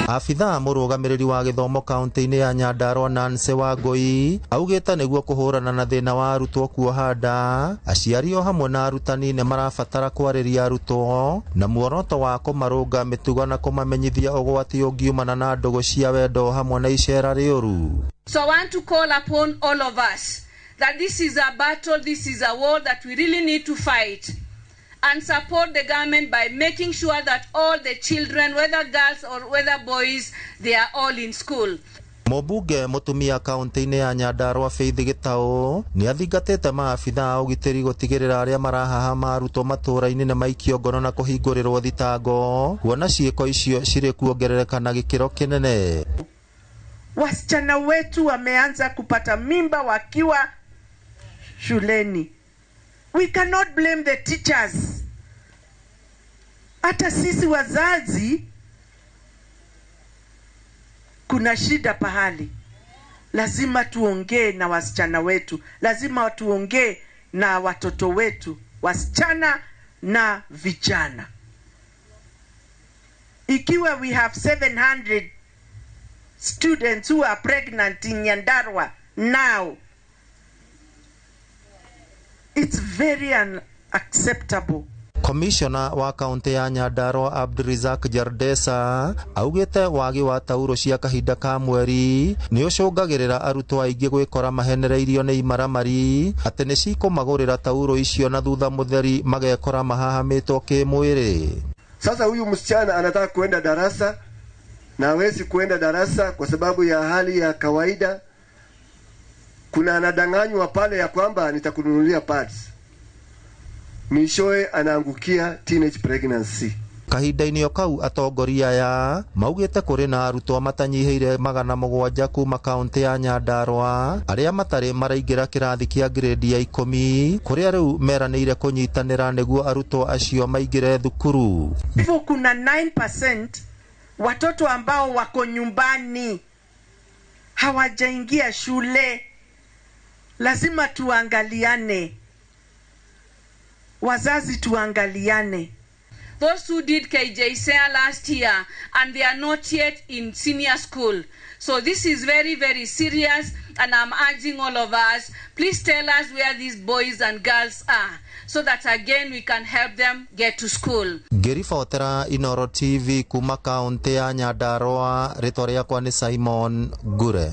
Abithaa mũrũgamĩrĩri wa gĩthomo kaunti-inĩ ya Nyandarua Nancy Wangũi augĩte nĩguo kũhũrana na thĩna wa arutwo kuoha nda, aciari o hamwe na arutani nĩ marabatara kwarĩria arutwo na muoroto wa kũmarũnga mĩtugo na kũmamenyithia ũgwati ũngiumana na ndũgũ cia wendo hamwe na icera rĩũru. So I want to call upon all of us that this is a battle, this is a war that we really need to fight and support the government by making sure that all the children, whether girls or whether boys, they are all in school. Mũmbunge mũtumia kaunti-inĩ ya Nyandarua Faith Gĩtaũ nĩ athingatĩte maabitha a ũgitĩri gũtigĩrĩra arĩa marahahama arutwo matũũra-inĩ nĩ maikio ngono na kũhingũrĩrwo thitango kuona ciĩko icio cirĩ kuongerereka na gĩkĩro kĩnene. Wasichana wetu wameanza kupata mimba wakiwa shuleni. We cannot blame the teachers. Hata sisi wazazi kuna shida pahali. Lazima tuongee na wasichana wetu, lazima tuongee na watoto wetu, wasichana na vijana. Ikiwa we have 700 students who are pregnant in Nyandarua now, it's very unacceptable. Commissioner wa kaunti ya Nyandarua Abdirizak Jardesa augĩte wagi wa tauro cia kahinda ka mweri nĩ ũcũngagĩrĩra arutwo aingĩ gwĩkora mahenereirio nĩ imaramari atĩ nĩ cikũmagũrĩra tauro icio na thutha mũtheri magekora mahahamĩtwo kĩmwĩrĩ. Sasa huyu msichana anataka kuenda darasa na hawezi kuenda darasa kwa sababu ya hali ya kawaida. Kuna anadanganywa pale ya kwamba nitakununulia pads. Mishoe anaangukia teenage pregnancy. Kahinda-inĩ o kau atongoria aya maugĩte kũrĩ na arutwo matanyihĩire 700 kuma kaunti ya Nyandarua arĩa matarĩ maraingĩra kĩrathi kĩa grade ya 10 kũrĩa rĩu meranĩire kũnyitanĩra nĩguo arutwo acio maingĩre thukuru. Hivyo kuna 9% Watoto ambao wako nyumbani hawajaingia shule, lazima tuangaliane. Wazazi tuangaliane. Those who did KJSEA last year and they are not yet in senior school. So this is very, very serious, and I'm urging all of us, please tell us where these boys and girls are so that again we can help them get to school. Ngĩribotera Inoro TV kuma kaunti ya Nyandarua, rĩtwa rĩakwa nĩ Simon Ngure.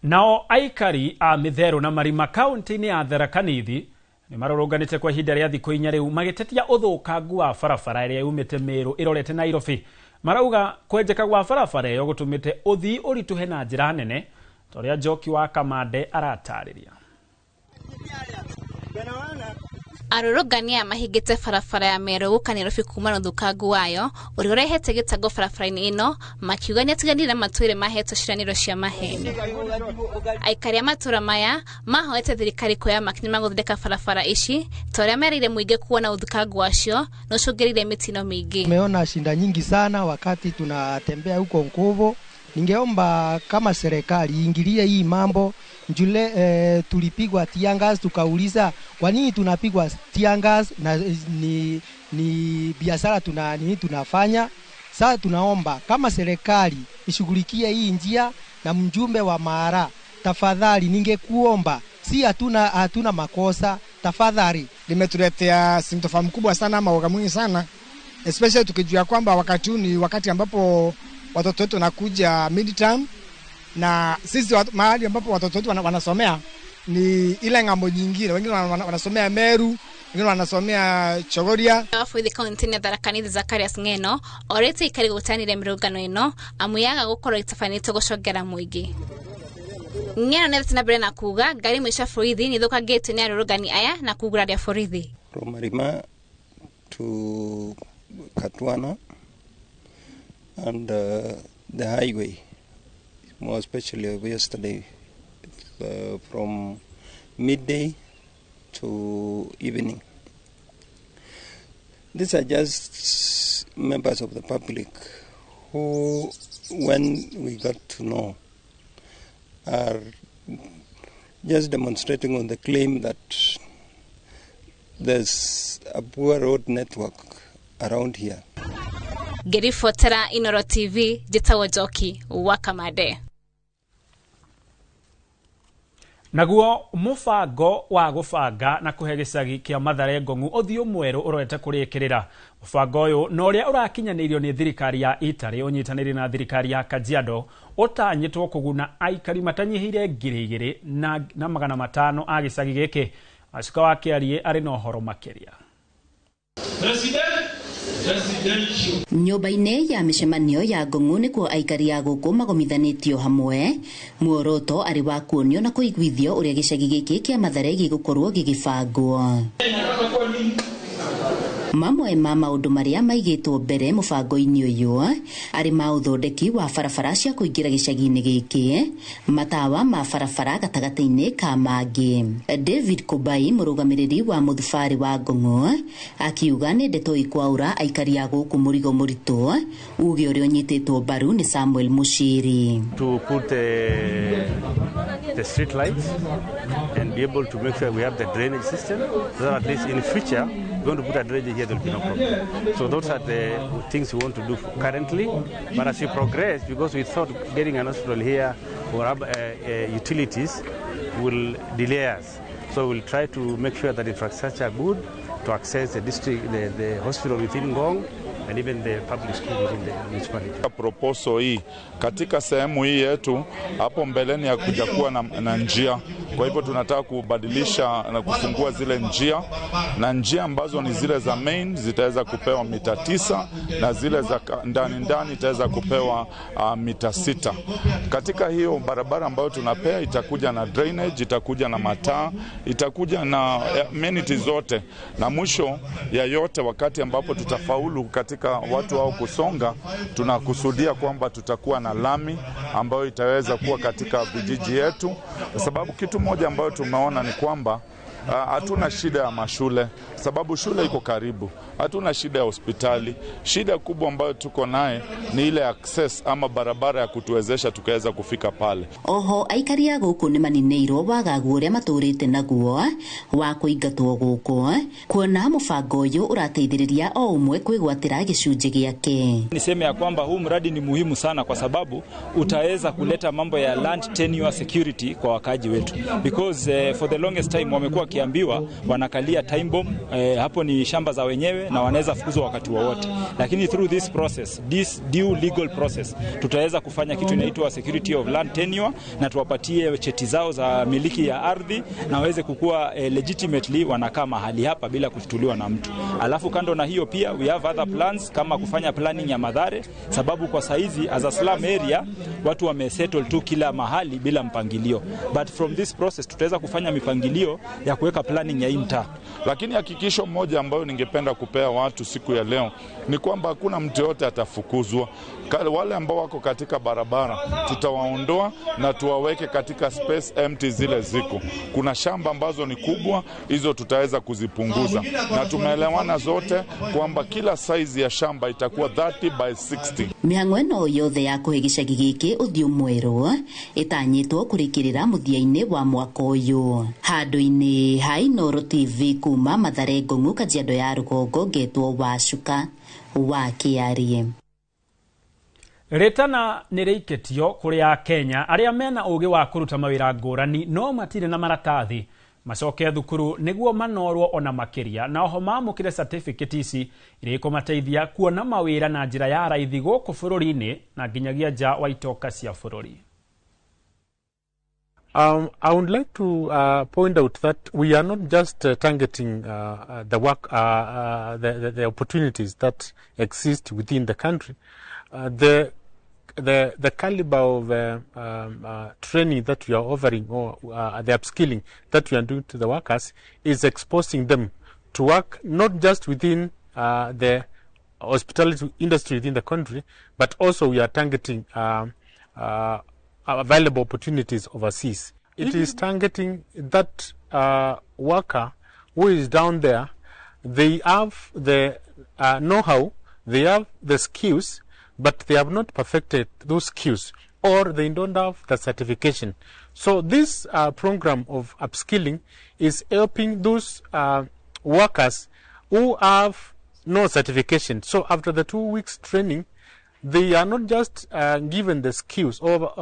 Nao aikari a Mĩtherũ na Marima kaunti-inĩ ya Tharaka Nithi nĩ marũrũnganĩte kwa ihinda rĩa thikũ 4 rĩu magĩtetia ũthũkangu wa barabara ĩrĩa yumĩte Meru ĩrorete Nairobi. Marauga kwenjeka gwa barabara ĩyo gũtũmĩte ũthii ũritũhe na njĩra nene, ta ũrĩa Njoki wa Kamande aratarĩria. Arũrũngani aya mahingĩte barabara ya Meru gũka Nairobi kuma na ũthũkangu wayo ũrĩa ũrehete gĩtango barabara-inĩ ĩno, makiuga nĩatiganire na matũire mahetwo ciĩranĩro cia maheni. Aikari a matũra maya mahoete thirikari kuoya makinya ma gũthondeka barabara ici ta ũrĩa merĩire mũingĩ kuona ũthũkangu wacio na ũcũngĩrĩirie mĩtino mĩingĩ. Tumeona shinda nyingi sana wakati tunatembea huko Nkubo. Ningeomba kama serikali iingilie hii mambo. Njule tulipigwa tear gas, tukauliza kwa nini tunapigwa tear gas na ni biashara tunafanya. Sasa tunaomba kama serikali ishughulikie hii njia, na mjumbe wa Mara, tafadhali ningekuomba, si hatuna makosa, tafadhali. Limetuletea sintofahamu kubwa sana, maoga mwingi sana, especially tukijua kwamba wakati huu ni wakati ambapo watoto wetu wanakuja midterm, na sisi mahali ambapo watoto wetu wanasomea ni ile ng'ambo nyingine. Wengine wanasomea Meru, wengine wanasomea Chogoria. Borithi kaunti-inĩ ya Tharaka Nithi Zacharias Ng'eno orĩtie aikari gũteanĩria mĩrũrũngano ĩno amu yaga gũkorwo ĩtabanĩtio gũcongera mũingĩ. Ng'eno nĩathiĩte na mbere na kuga ngari imwe cia borithi nĩithũkangĩtio nĩ arũrũngani aya na kuguraria borithi. From Marima to Katwana and the highway, more especially yesterday, from midday to evening. These are just members of the public who, when we got to know, are just demonstrating on the claim that there's a poor road network around here. Ngĩribotera Inoro TV, njĩtagwo Njoki wa Kamande. Naguo mũbango wa gũbanga na kũhe gĩcagi kĩa Mathare Ngong'u ũthiũ mwerũ ũrorete kũrĩkĩrĩra. Mũbango ũyũ na ũrĩa ũrakinyanĩirio nĩ thirikari ya Italy ũnyitanĩire na thirikari ya Kajiado ũtanyĩtwo kũguna aikari matanyihĩire 2,500 a gĩcagi gĩkĩ. Wacuka wa Kĩarie arĩ na ũhoro makĩria. Nyũmba-inĩ ya mĩcemanio ya Ngong'u nĩkuo aikari a gũkũ magomithanĩtio hamwe. Muoroto arĩ wa kuonio na kũiguithio ũrĩa gĩcagi gĩkĩ kĩa Mathare gĩgũkorwo gĩgĩbangwo. Mamwe ma maũndũ marĩa maigĩtwo mbere mũbango-inĩ ũyũ arĩ ma ũthondeki wa barabara cia kũingĩra gĩcagi-inĩ gĩkĩ, matawa ma barabara gatagatĩ-inĩ ka mangĩ. David Kubai, mũrũgamĩrĩri wa mũthubarĩ wa Ngong'u, akiuga nĩ ndeto ikwaũra aikari a gũkũ mũrigo mũritũ, uge ũrĩa ũnyitĩtwo mbaru nĩ Samuel Mushiri. To put the street lights and be able to make sure we have the drainage system so that at least in future we want to put a drainage here, there will be no problem. So those are the things we want to do currently. But as we progress, because we thought getting an hospital here or utilities will delay us. So we'll try to make sure that infrastructure are good to access the district, the hospital within Ngong and even the public school within the municipality. Proposal hii katika sehemu hii yetu hapo mbeleni ya kuja kuwa na njia. Kwa hivyo tunataka kubadilisha na kufungua zile njia, na njia ambazo ni zile za main zitaweza kupewa mita 9 na zile za ndani itaweza kupewa mita 6. Katika hiyo barabara ambayo tunapea itakuja na drainage, itakuja na mataa, itakuja na amenities zote, na mwisho ya yote wakati ambapo tutafaulu katika watu wao kusonga, tunakusudia kwamba tutakuwa na lami ambayo itaweza kuwa katika vijiji yetu, kwa sababu kitu moja ambayo tumeona ni kwamba hatuna shida ya mashule, sababu shule iko karibu. Hatuna shida ya hospitali. Shida kubwa ambayo tuko naye ni ile access ama barabara ya kutuwezesha tukaweza kufika pale. Oho aikari a gũkũ nĩ maninĩirwo wagagu ũrĩa matũrĩte naguo wa kũingatwo gũkũ, kuona mũbango ũyũ ũrateithĩrĩria o ũmwe kwĩgwatĩra gĩcunjĩ gĩake. Niseme ya kwamba huu mradi ni muhimu sana kwa sababu utaweza kuleta mambo ya land tenure security kwa wakaaji wetu, because for the longest time wamekuwa wakiambiwa wanakalia time bomb, hapo ni shamba za wenyewe na wanaweza fukuzwa wakati wowote. Lakini through this process, this due legal process, tutaweza kufanya kitu inaitwa security of land tenure na tuwapatie cheti zao za miliki ya ardhi na waweze kukua legitimately wanakaa mahali hapa bila kushtuliwa na mtu. Alafu kando na hiyo pia we have other plans kama kufanya planning ya Mathare, sababu kwa saizi as a slum area watu wamesettle tu kila mahali bila mpangilio, but from this process tutaweza kufanya mipangilio ya kuweka planning ya hii mtaa. Lakini hakikisho moja ambayo ningependa kupea watu siku ya leo ni kwamba hakuna mtu yote atafukuzwa. Wale ambao wako katika barabara tutawaondoa na tuwaweke katika space empty zile ziko. Kuna shamba ambazo ni kubwa, hizo tutaweza kuzipunguza. Na tumeelewana zote kwamba kila size ya shamba itakuwa 30 by 60. Mĩhang'o ĩno yothe ya kũhe gĩcagi gĩkĩ ũthiũ mwerũ ĩtanyĩtwo kũrĩkĩrĩra mũthia-inĩ wa mwaka ũyũ. Handũ-inĩ ha Inooro TV kuma Mathare Ngong'u, Kajiado ya Rũgongo, ngetwo Wacuka wa Kĩarie. Rĩtana nĩ rĩikĩtio kũrĩ a Kenya arĩa mena ũgĩ wa kũruta mawĩra ngũrani no matirĩ na maratathi macoke thukuru nĩguo manorwo ona makĩria, na oho mamũkĩre certificate ici iria ikũmateithia kuona mawĩra na njĩra ya raithi gũkũ bũrũri-inĩ na nginyagia nja wa itoka cia bũrũri. I would like to point out that we are not just targeting the work, the opportunities that exist within the country. The caliber of training that we are offering, or the upskilling that we are doing to the workers, is exposing them to work not just within the hospitality industry within the country, but also we are targeting available opportunities overseas. It is targeting that worker who is down there. They have the know-how, they have the skills, but they have not perfected those skills, or they don't have the certification. So this program of upskilling is helping those workers who have no certification. So after the 2 weeks training, they are not just given the skills or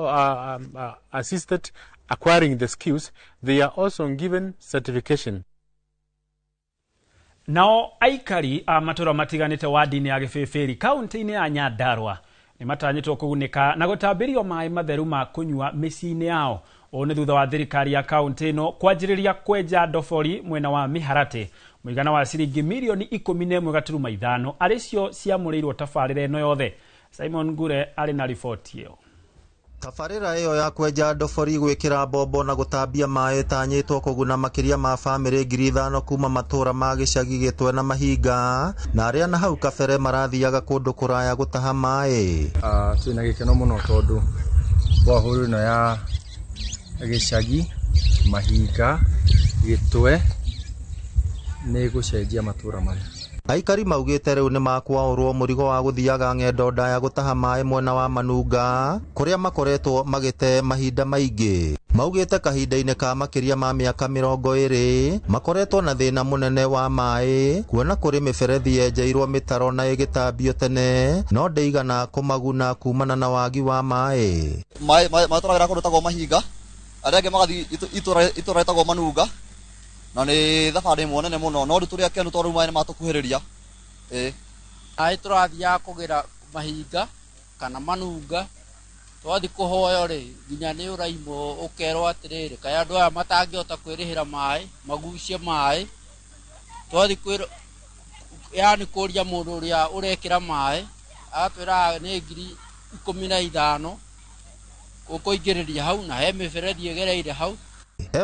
assisted acquiring the skills, they are also given certification. Nao aikari a matũra matiganĩte wadi-inĩ ya Gĩbĩbĩri kaunti-inĩ ya Nyandarua nĩ matanyĩtwo kũgunĩka na gũtambĩrio maĩ matheru ma kũnyua mĩciĩ-inĩ yao. Ũũ nĩ thutha wa thirikari ya kaunti ĩno kwanjĩrĩria kwenja ndobori mwena wa Mĩharatĩ mũigana wa ciringi mirioni 11.5 arĩ cio ciamũrĩirwo tabarĩra ĩno yothe. Simon Ngure arĩ na riboti ĩyo. Tabarĩra ĩyo ya kwenja ndobori, gwĩkĩra mbombo na gũtambia maĩ ĩtanyĩtwo kũguna makĩria ma bamĩrĩ 5,000 kuma matũra ma gĩcagi Gĩtwe na Mahinga, na arĩa na hau kabere marathiaga kũndũ kũraya gũtaha maĩ. Twĩna gĩkeno mũno tondũ borehole ĩno ya gĩcagi Mahinga Gĩtwe nĩ gũcenjia matũra maya. Aikari maugĩte rĩu nĩ makwaũrwo mũrigo wa gũthiaga ng'endo ndaya gũtaha maĩ mwena wa Manunga kũrĩa makoretwo magĩte mahinda maingĩ. Maugĩte kahinda-inĩ ka makĩria ma mĩaka 20 makoretwo na thĩna mũnene wa maĩ, kuona kũrĩ mĩberethi yenjeirwo mĩtaro na ĩgĩtambio tene no ndĩigana kũmaguna kumana na wagi wa maĩ. Maĩ matwaragĩra kũndũ tagwo Mahinga, arĩa angĩ magathiĩ itũra rĩtagwo Manunga, na nĩ thabarĩ ĩmwe nene mũno, no rĩu tũrĩ akenu tondũ maĩ nĩ matũkuhĩrĩria. Maĩ tũrathiaga kũgĩra Mahinga kana Manunga, twathiĩ kũhoya rĩ nginya nĩ ũraimwo ũkerwo atĩrĩrĩ, kaĩ andũ aya matangĩhota kwĩrĩhĩra maĩ magucie maĩ. Twathiĩ kwĩrwo, yani kũria mũndũ ũrĩa ũrekĩra maĩ agatwĩra nĩ 15,000 ũkũingĩrĩria hau, na he mĩberethi ĩgereire hau.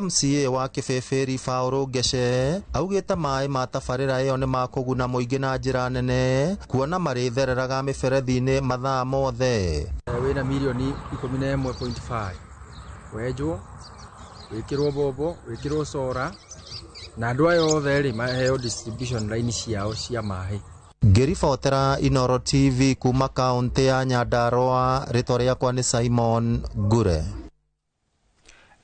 MCA wa Kĩbĩbĩri Paul Ngece augĩte maĩ ma tabarĩra ĩyo nĩ makũguna mũingĩ na njĩra nene, kuona marĩthereraga mĩberethi-inĩ mathaa mothe. Wĩna mirioni 11.5 wenjwo, wĩkĩrwo mbombo, wĩkĩrwo cora, Na andũ aya othe rĩ maheo distribution line ciao cia maĩ. Ngĩribotera Inoro TV kuma kaunti ya Nyandarua, rĩtwa rĩakwa nĩ Simon Ngure.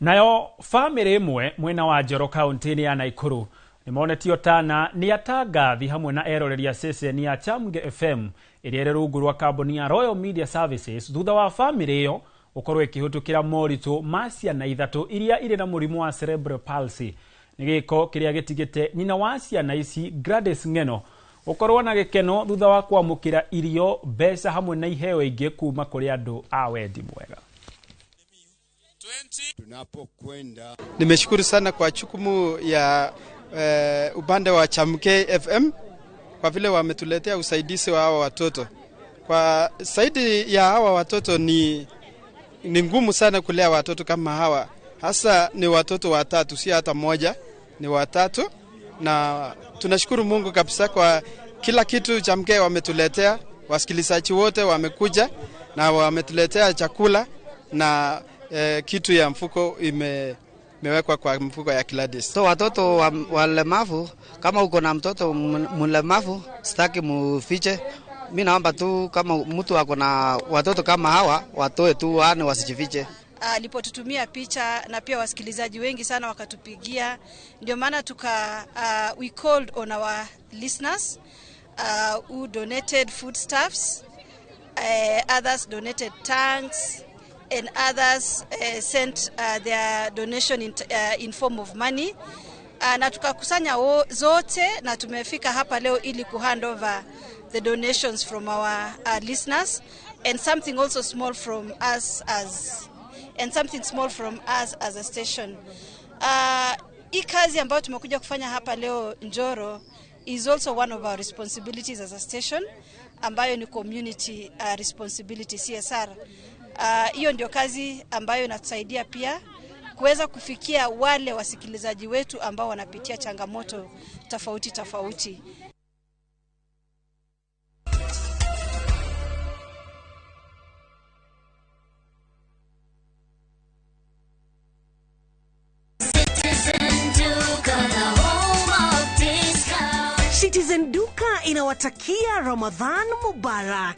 Nayo bamĩrĩ ĩmwe mwena wa Njoro kaunti-inĩ ya Naikuru nĩmonetio tana nĩ atangathi hamwe na eroreri a ceceni ya Chamge FM ĩrĩa ĩrĩ rungu rwa kambuni ya Royal Media Services thutha wa bamĩrĩ ĩyo gũkorwo ĩkĩhĩtũkĩra moritũ ma ciana ithatũ iria irĩ na mũrimũ wa cerebral palsy. Nĩ gĩko kĩrĩa gĩtigĩte nyina wa ciana ici Gladys Ng'eno gũkorwo na gĩkeno thutha wa kwamũkĩra irio, mbeca hamwe na iheo ingĩ kuma kũrĩ andũ a wendi mwega. Nimeshukuru sana kwa jukumu ya upande wa Chamke FM kwa vile wametuletea usaidizi wa hawa watoto. Kwa zaidi ya hawa watoto ni ngumu sana kulea watoto kama hawa. Hasa ni watoto watatu, si hata moja, ni watatu. Na tunashukuru Mungu kabisa kwa kila kitu Chamke wametuletea. Wasikilizaji wote wamekuja na wametuletea chakula na kitu ya mfuko imewekwa kwa mfuko ya Gladys. So watoto walemavu, kama uko na mtoto mlemavu, sitaki mufiche. Mimi naomba tu kama mtu ako na watoto kama hawa, watoe tu wane wasijifiche. Alipotutumia picha na pia wasikilizaji wengi sana wakatupigia, ndio maana tuka we called on our listeners who donated foodstuffs, others donated tanks, and others sent their donation in form of money. Na tukakusanya zote na tumefika hapa leo ili kuhand over the donations from our listeners and something also small from us as and something small from us as a station. Hii kazi ambayo tumekuja kufanya hapa leo Njoro is also one of our responsibilities as a station, ambayo ni community responsibility CSR. Hiyo ndio kazi ambayo inatusaidia pia kuweza kufikia wale wasikilizaji wetu ambao wanapitia changamoto tofauti tofauti. Citizen Duka inawatakia Ramadhan Mubarak.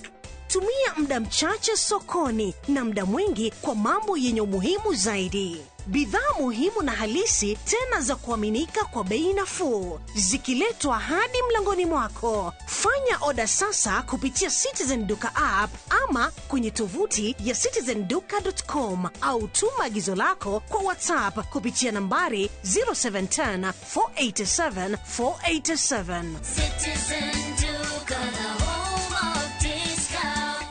Tumia muda mchache sokoni na muda mwingi kwa mambo yenye umuhimu zaidi. Bidhaa muhimu na halisi tena za kuaminika kwa bei nafuu, zikiletwa hadi mlangoni mwako. Fanya oda sasa kupitia Citizen Duka app ama kwenye tovuti ya citizenduka.com au tuma agizo lako kwa WhatsApp kupitia nambari 0710 487 487. Citizen Duka, the home of discount.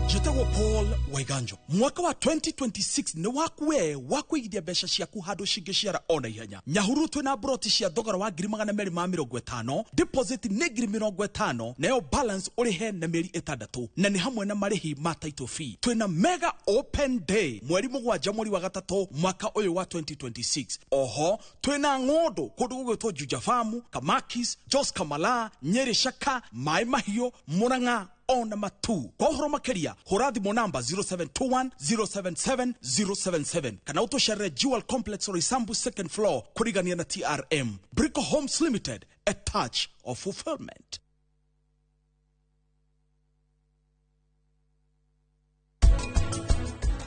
Njĩtagwo Paul Waiganjo. Mwaka wa 2026 nĩ waku we wa kũigithia mbeca ciaku handũ cingĩciara ona ihenya. Nyahururu twĩna broti cia thogora wa 250,000, deposit nĩ 50,000, nayo balance ũrĩhe na mĩeri 6, na nĩ hamwe na marĩhi ma title fee. Twĩna mega open day mweri 7 mweri wa 3 mwaka ũyũ wa 2026. Oho twĩna ng'ũndũ kũndũ gũgwĩtwo Juja Farm, Kamakis, Jos Kamala, Nyeri Shaka, Mai Mahiũ, Murang'a ona matu. Kwa ũhoro makĩria hũra thimũ namba 0721 077 077 kana ũtũcerere Jewel Complex Roysambu second floor kũrigania na TRM. Brico Homes Limited, a touch of fulfillment.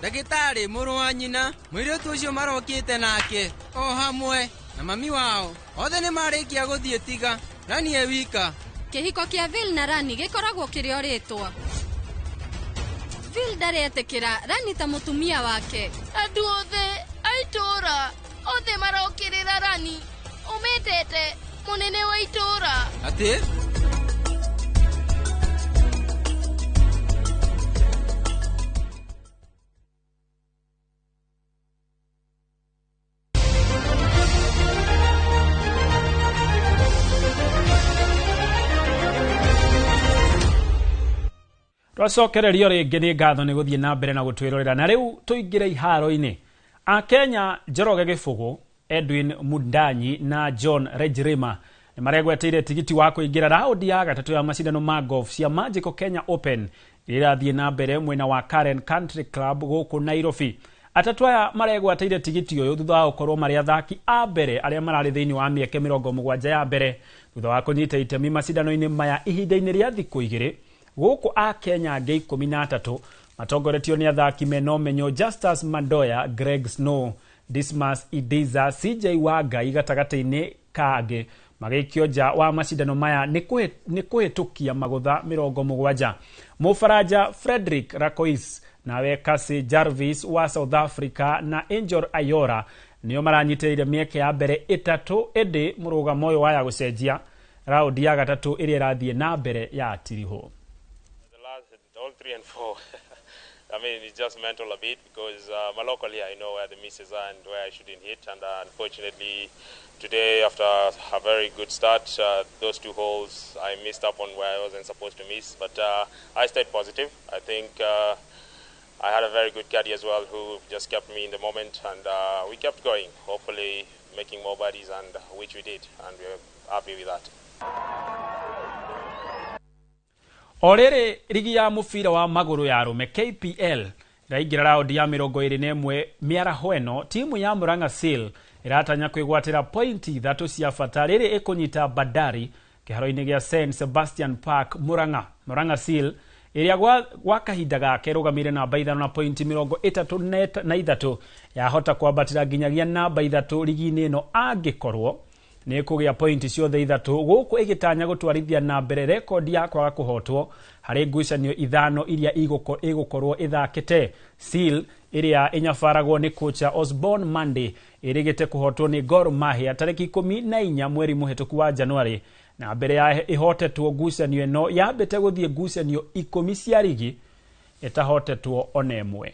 Ndagĩtarĩ mũrũ wa nyina mũirĩtu ũcio marokĩte nake o hamwe na mami wao othe nĩ marĩkia gũthiĩ tiga na niĩ wika. Kĩhiko kĩa Vil na Rani gĩkoragwo kĩrĩ o rĩtwa. Vil ndaretĩkĩra Rani ta mũtumia wake. Andũ othe a itũũra othe marokĩrĩra Rani. Ũmendete mũnene wa itũũra. Atĩ? Twacokererio rĩngĩ nĩ ngatho nĩ gũthiĩ na mbere na gũtwĩrorera na rĩu tũingĩre iharo-inĩ. Akenya Njoroge Gĩbũgũ, Edwin Mundanyi na John Rejirima nĩ maregweteire tigiti wa kũingĩra raundi ya gatatũ ya macindano ma golf cia Magical Kenya Open Iria ĩrathiĩ na mbere mwena wa Karen Country Club gũkũ Nairobi. Atatũ aya maregwatĩire tigiti ũyũ thutha wa gũkorwo marĩ athaki a mbere arĩa mararĩ thĩinĩ wa mĩeke 70 ya mbere thutha wa kũnyita itemi macindano-inĩ maya ihinda-inĩ rĩa thikũ 2 gũkũ a Kenya angĩ 13 matongoretio nĩ athaki mena ũmenyo Justus Mandoya, Greg Snow, Dismas Idiza, CJ Wangai gatagatĩ-inĩ kangĩ magĩikio nja wa macindano maya nĩ kũhĩtũkia magũtha 70. Mũfaranja Frederick Rakois nawe Kasi Jarvis wa South Africa na Angel Ayora nĩo maranyitĩrĩire mĩeke ya mbere 3 ĩndĩ mũrũgamo ũyũ waya gũcenjia raundi ya gatatũ ĩrĩa ĩrathiĩ na mbere ya tirihũ. All 3 and 4. I mean, it's just mental a bit because locally I know where the misses are and where I shouldn't hit. And unfortunately, today after a very good start, those 2 holes I missed up on where I wasn't supposed to miss. But I stayed positive. I think I had a very good caddy as well who just kept me in the moment, and we kept going, hopefully making more birdies, and which we did, and we're happy with that. O rĩrĩ rigi ya mũbira wa magũrũ ya arũme KPL ĩraingĩra raundi ya 21 mĩaraho ĩno timu ya Murang'a Seal ĩratanya kwĩgwatĩra pointi 3 cia bata rĩrĩ ĩkũnyita Bandari kĩharo-inĩ gĩa St Sebastian Park Murang'a. Murang'a Seal ĩrĩa gwa kahinda gake ĩrũgamĩire namba 5 na pointi 33 yahota kwambatĩra nginyagia namba 3 rigi-inĩ ĩno angĩkorwo nĩ kũgĩa pointi ciothe 3 gũkũ ĩgĩtanya gũtwarithia na mbere rekondi ya kwaga kũhotwo harĩ ngucanio 5 iria ĩgũkorwo ĩthakĩte. Seal ĩrĩa ĩnyabaragwo nĩ kocha Osborne Monday ĩrĩgĩte kũhotwo nĩ Gor Mahia tarĩki 14 mweri mũhĩtũku wa Januari, na mbere ya ĩhotetwo ngucanio ĩno yambĩte gũthiĩ ngucanio 10 cia rigi ĩtahotetwo ona ĩmwe.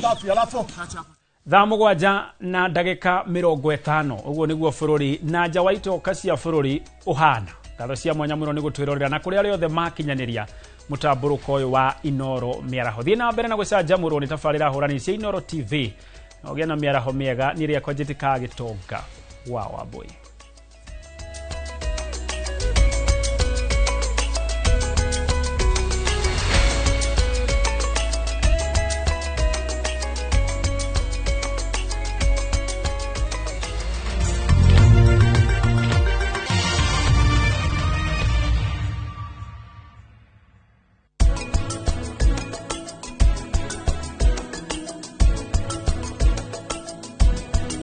Thaa 7 na ndagĩka 50 ũguo nĩguo bũrũri na nja wa itoka cia bũrũri ũhana. Ngatho cia mwanya mũno nĩ gũtwĩrorera na kũrĩ arĩa othe makinyanĩria mũtambũrũko ũyũ wa Inoro mĩaraho. Thiĩ na mbere na gũcanjamũrwo nĩ tabarĩra hũrani cia Inoro TV na ũgĩe na mĩaraho mĩega. Niĩ rĩakwa njĩtĩkaga Gĩtonga wa Wambũi.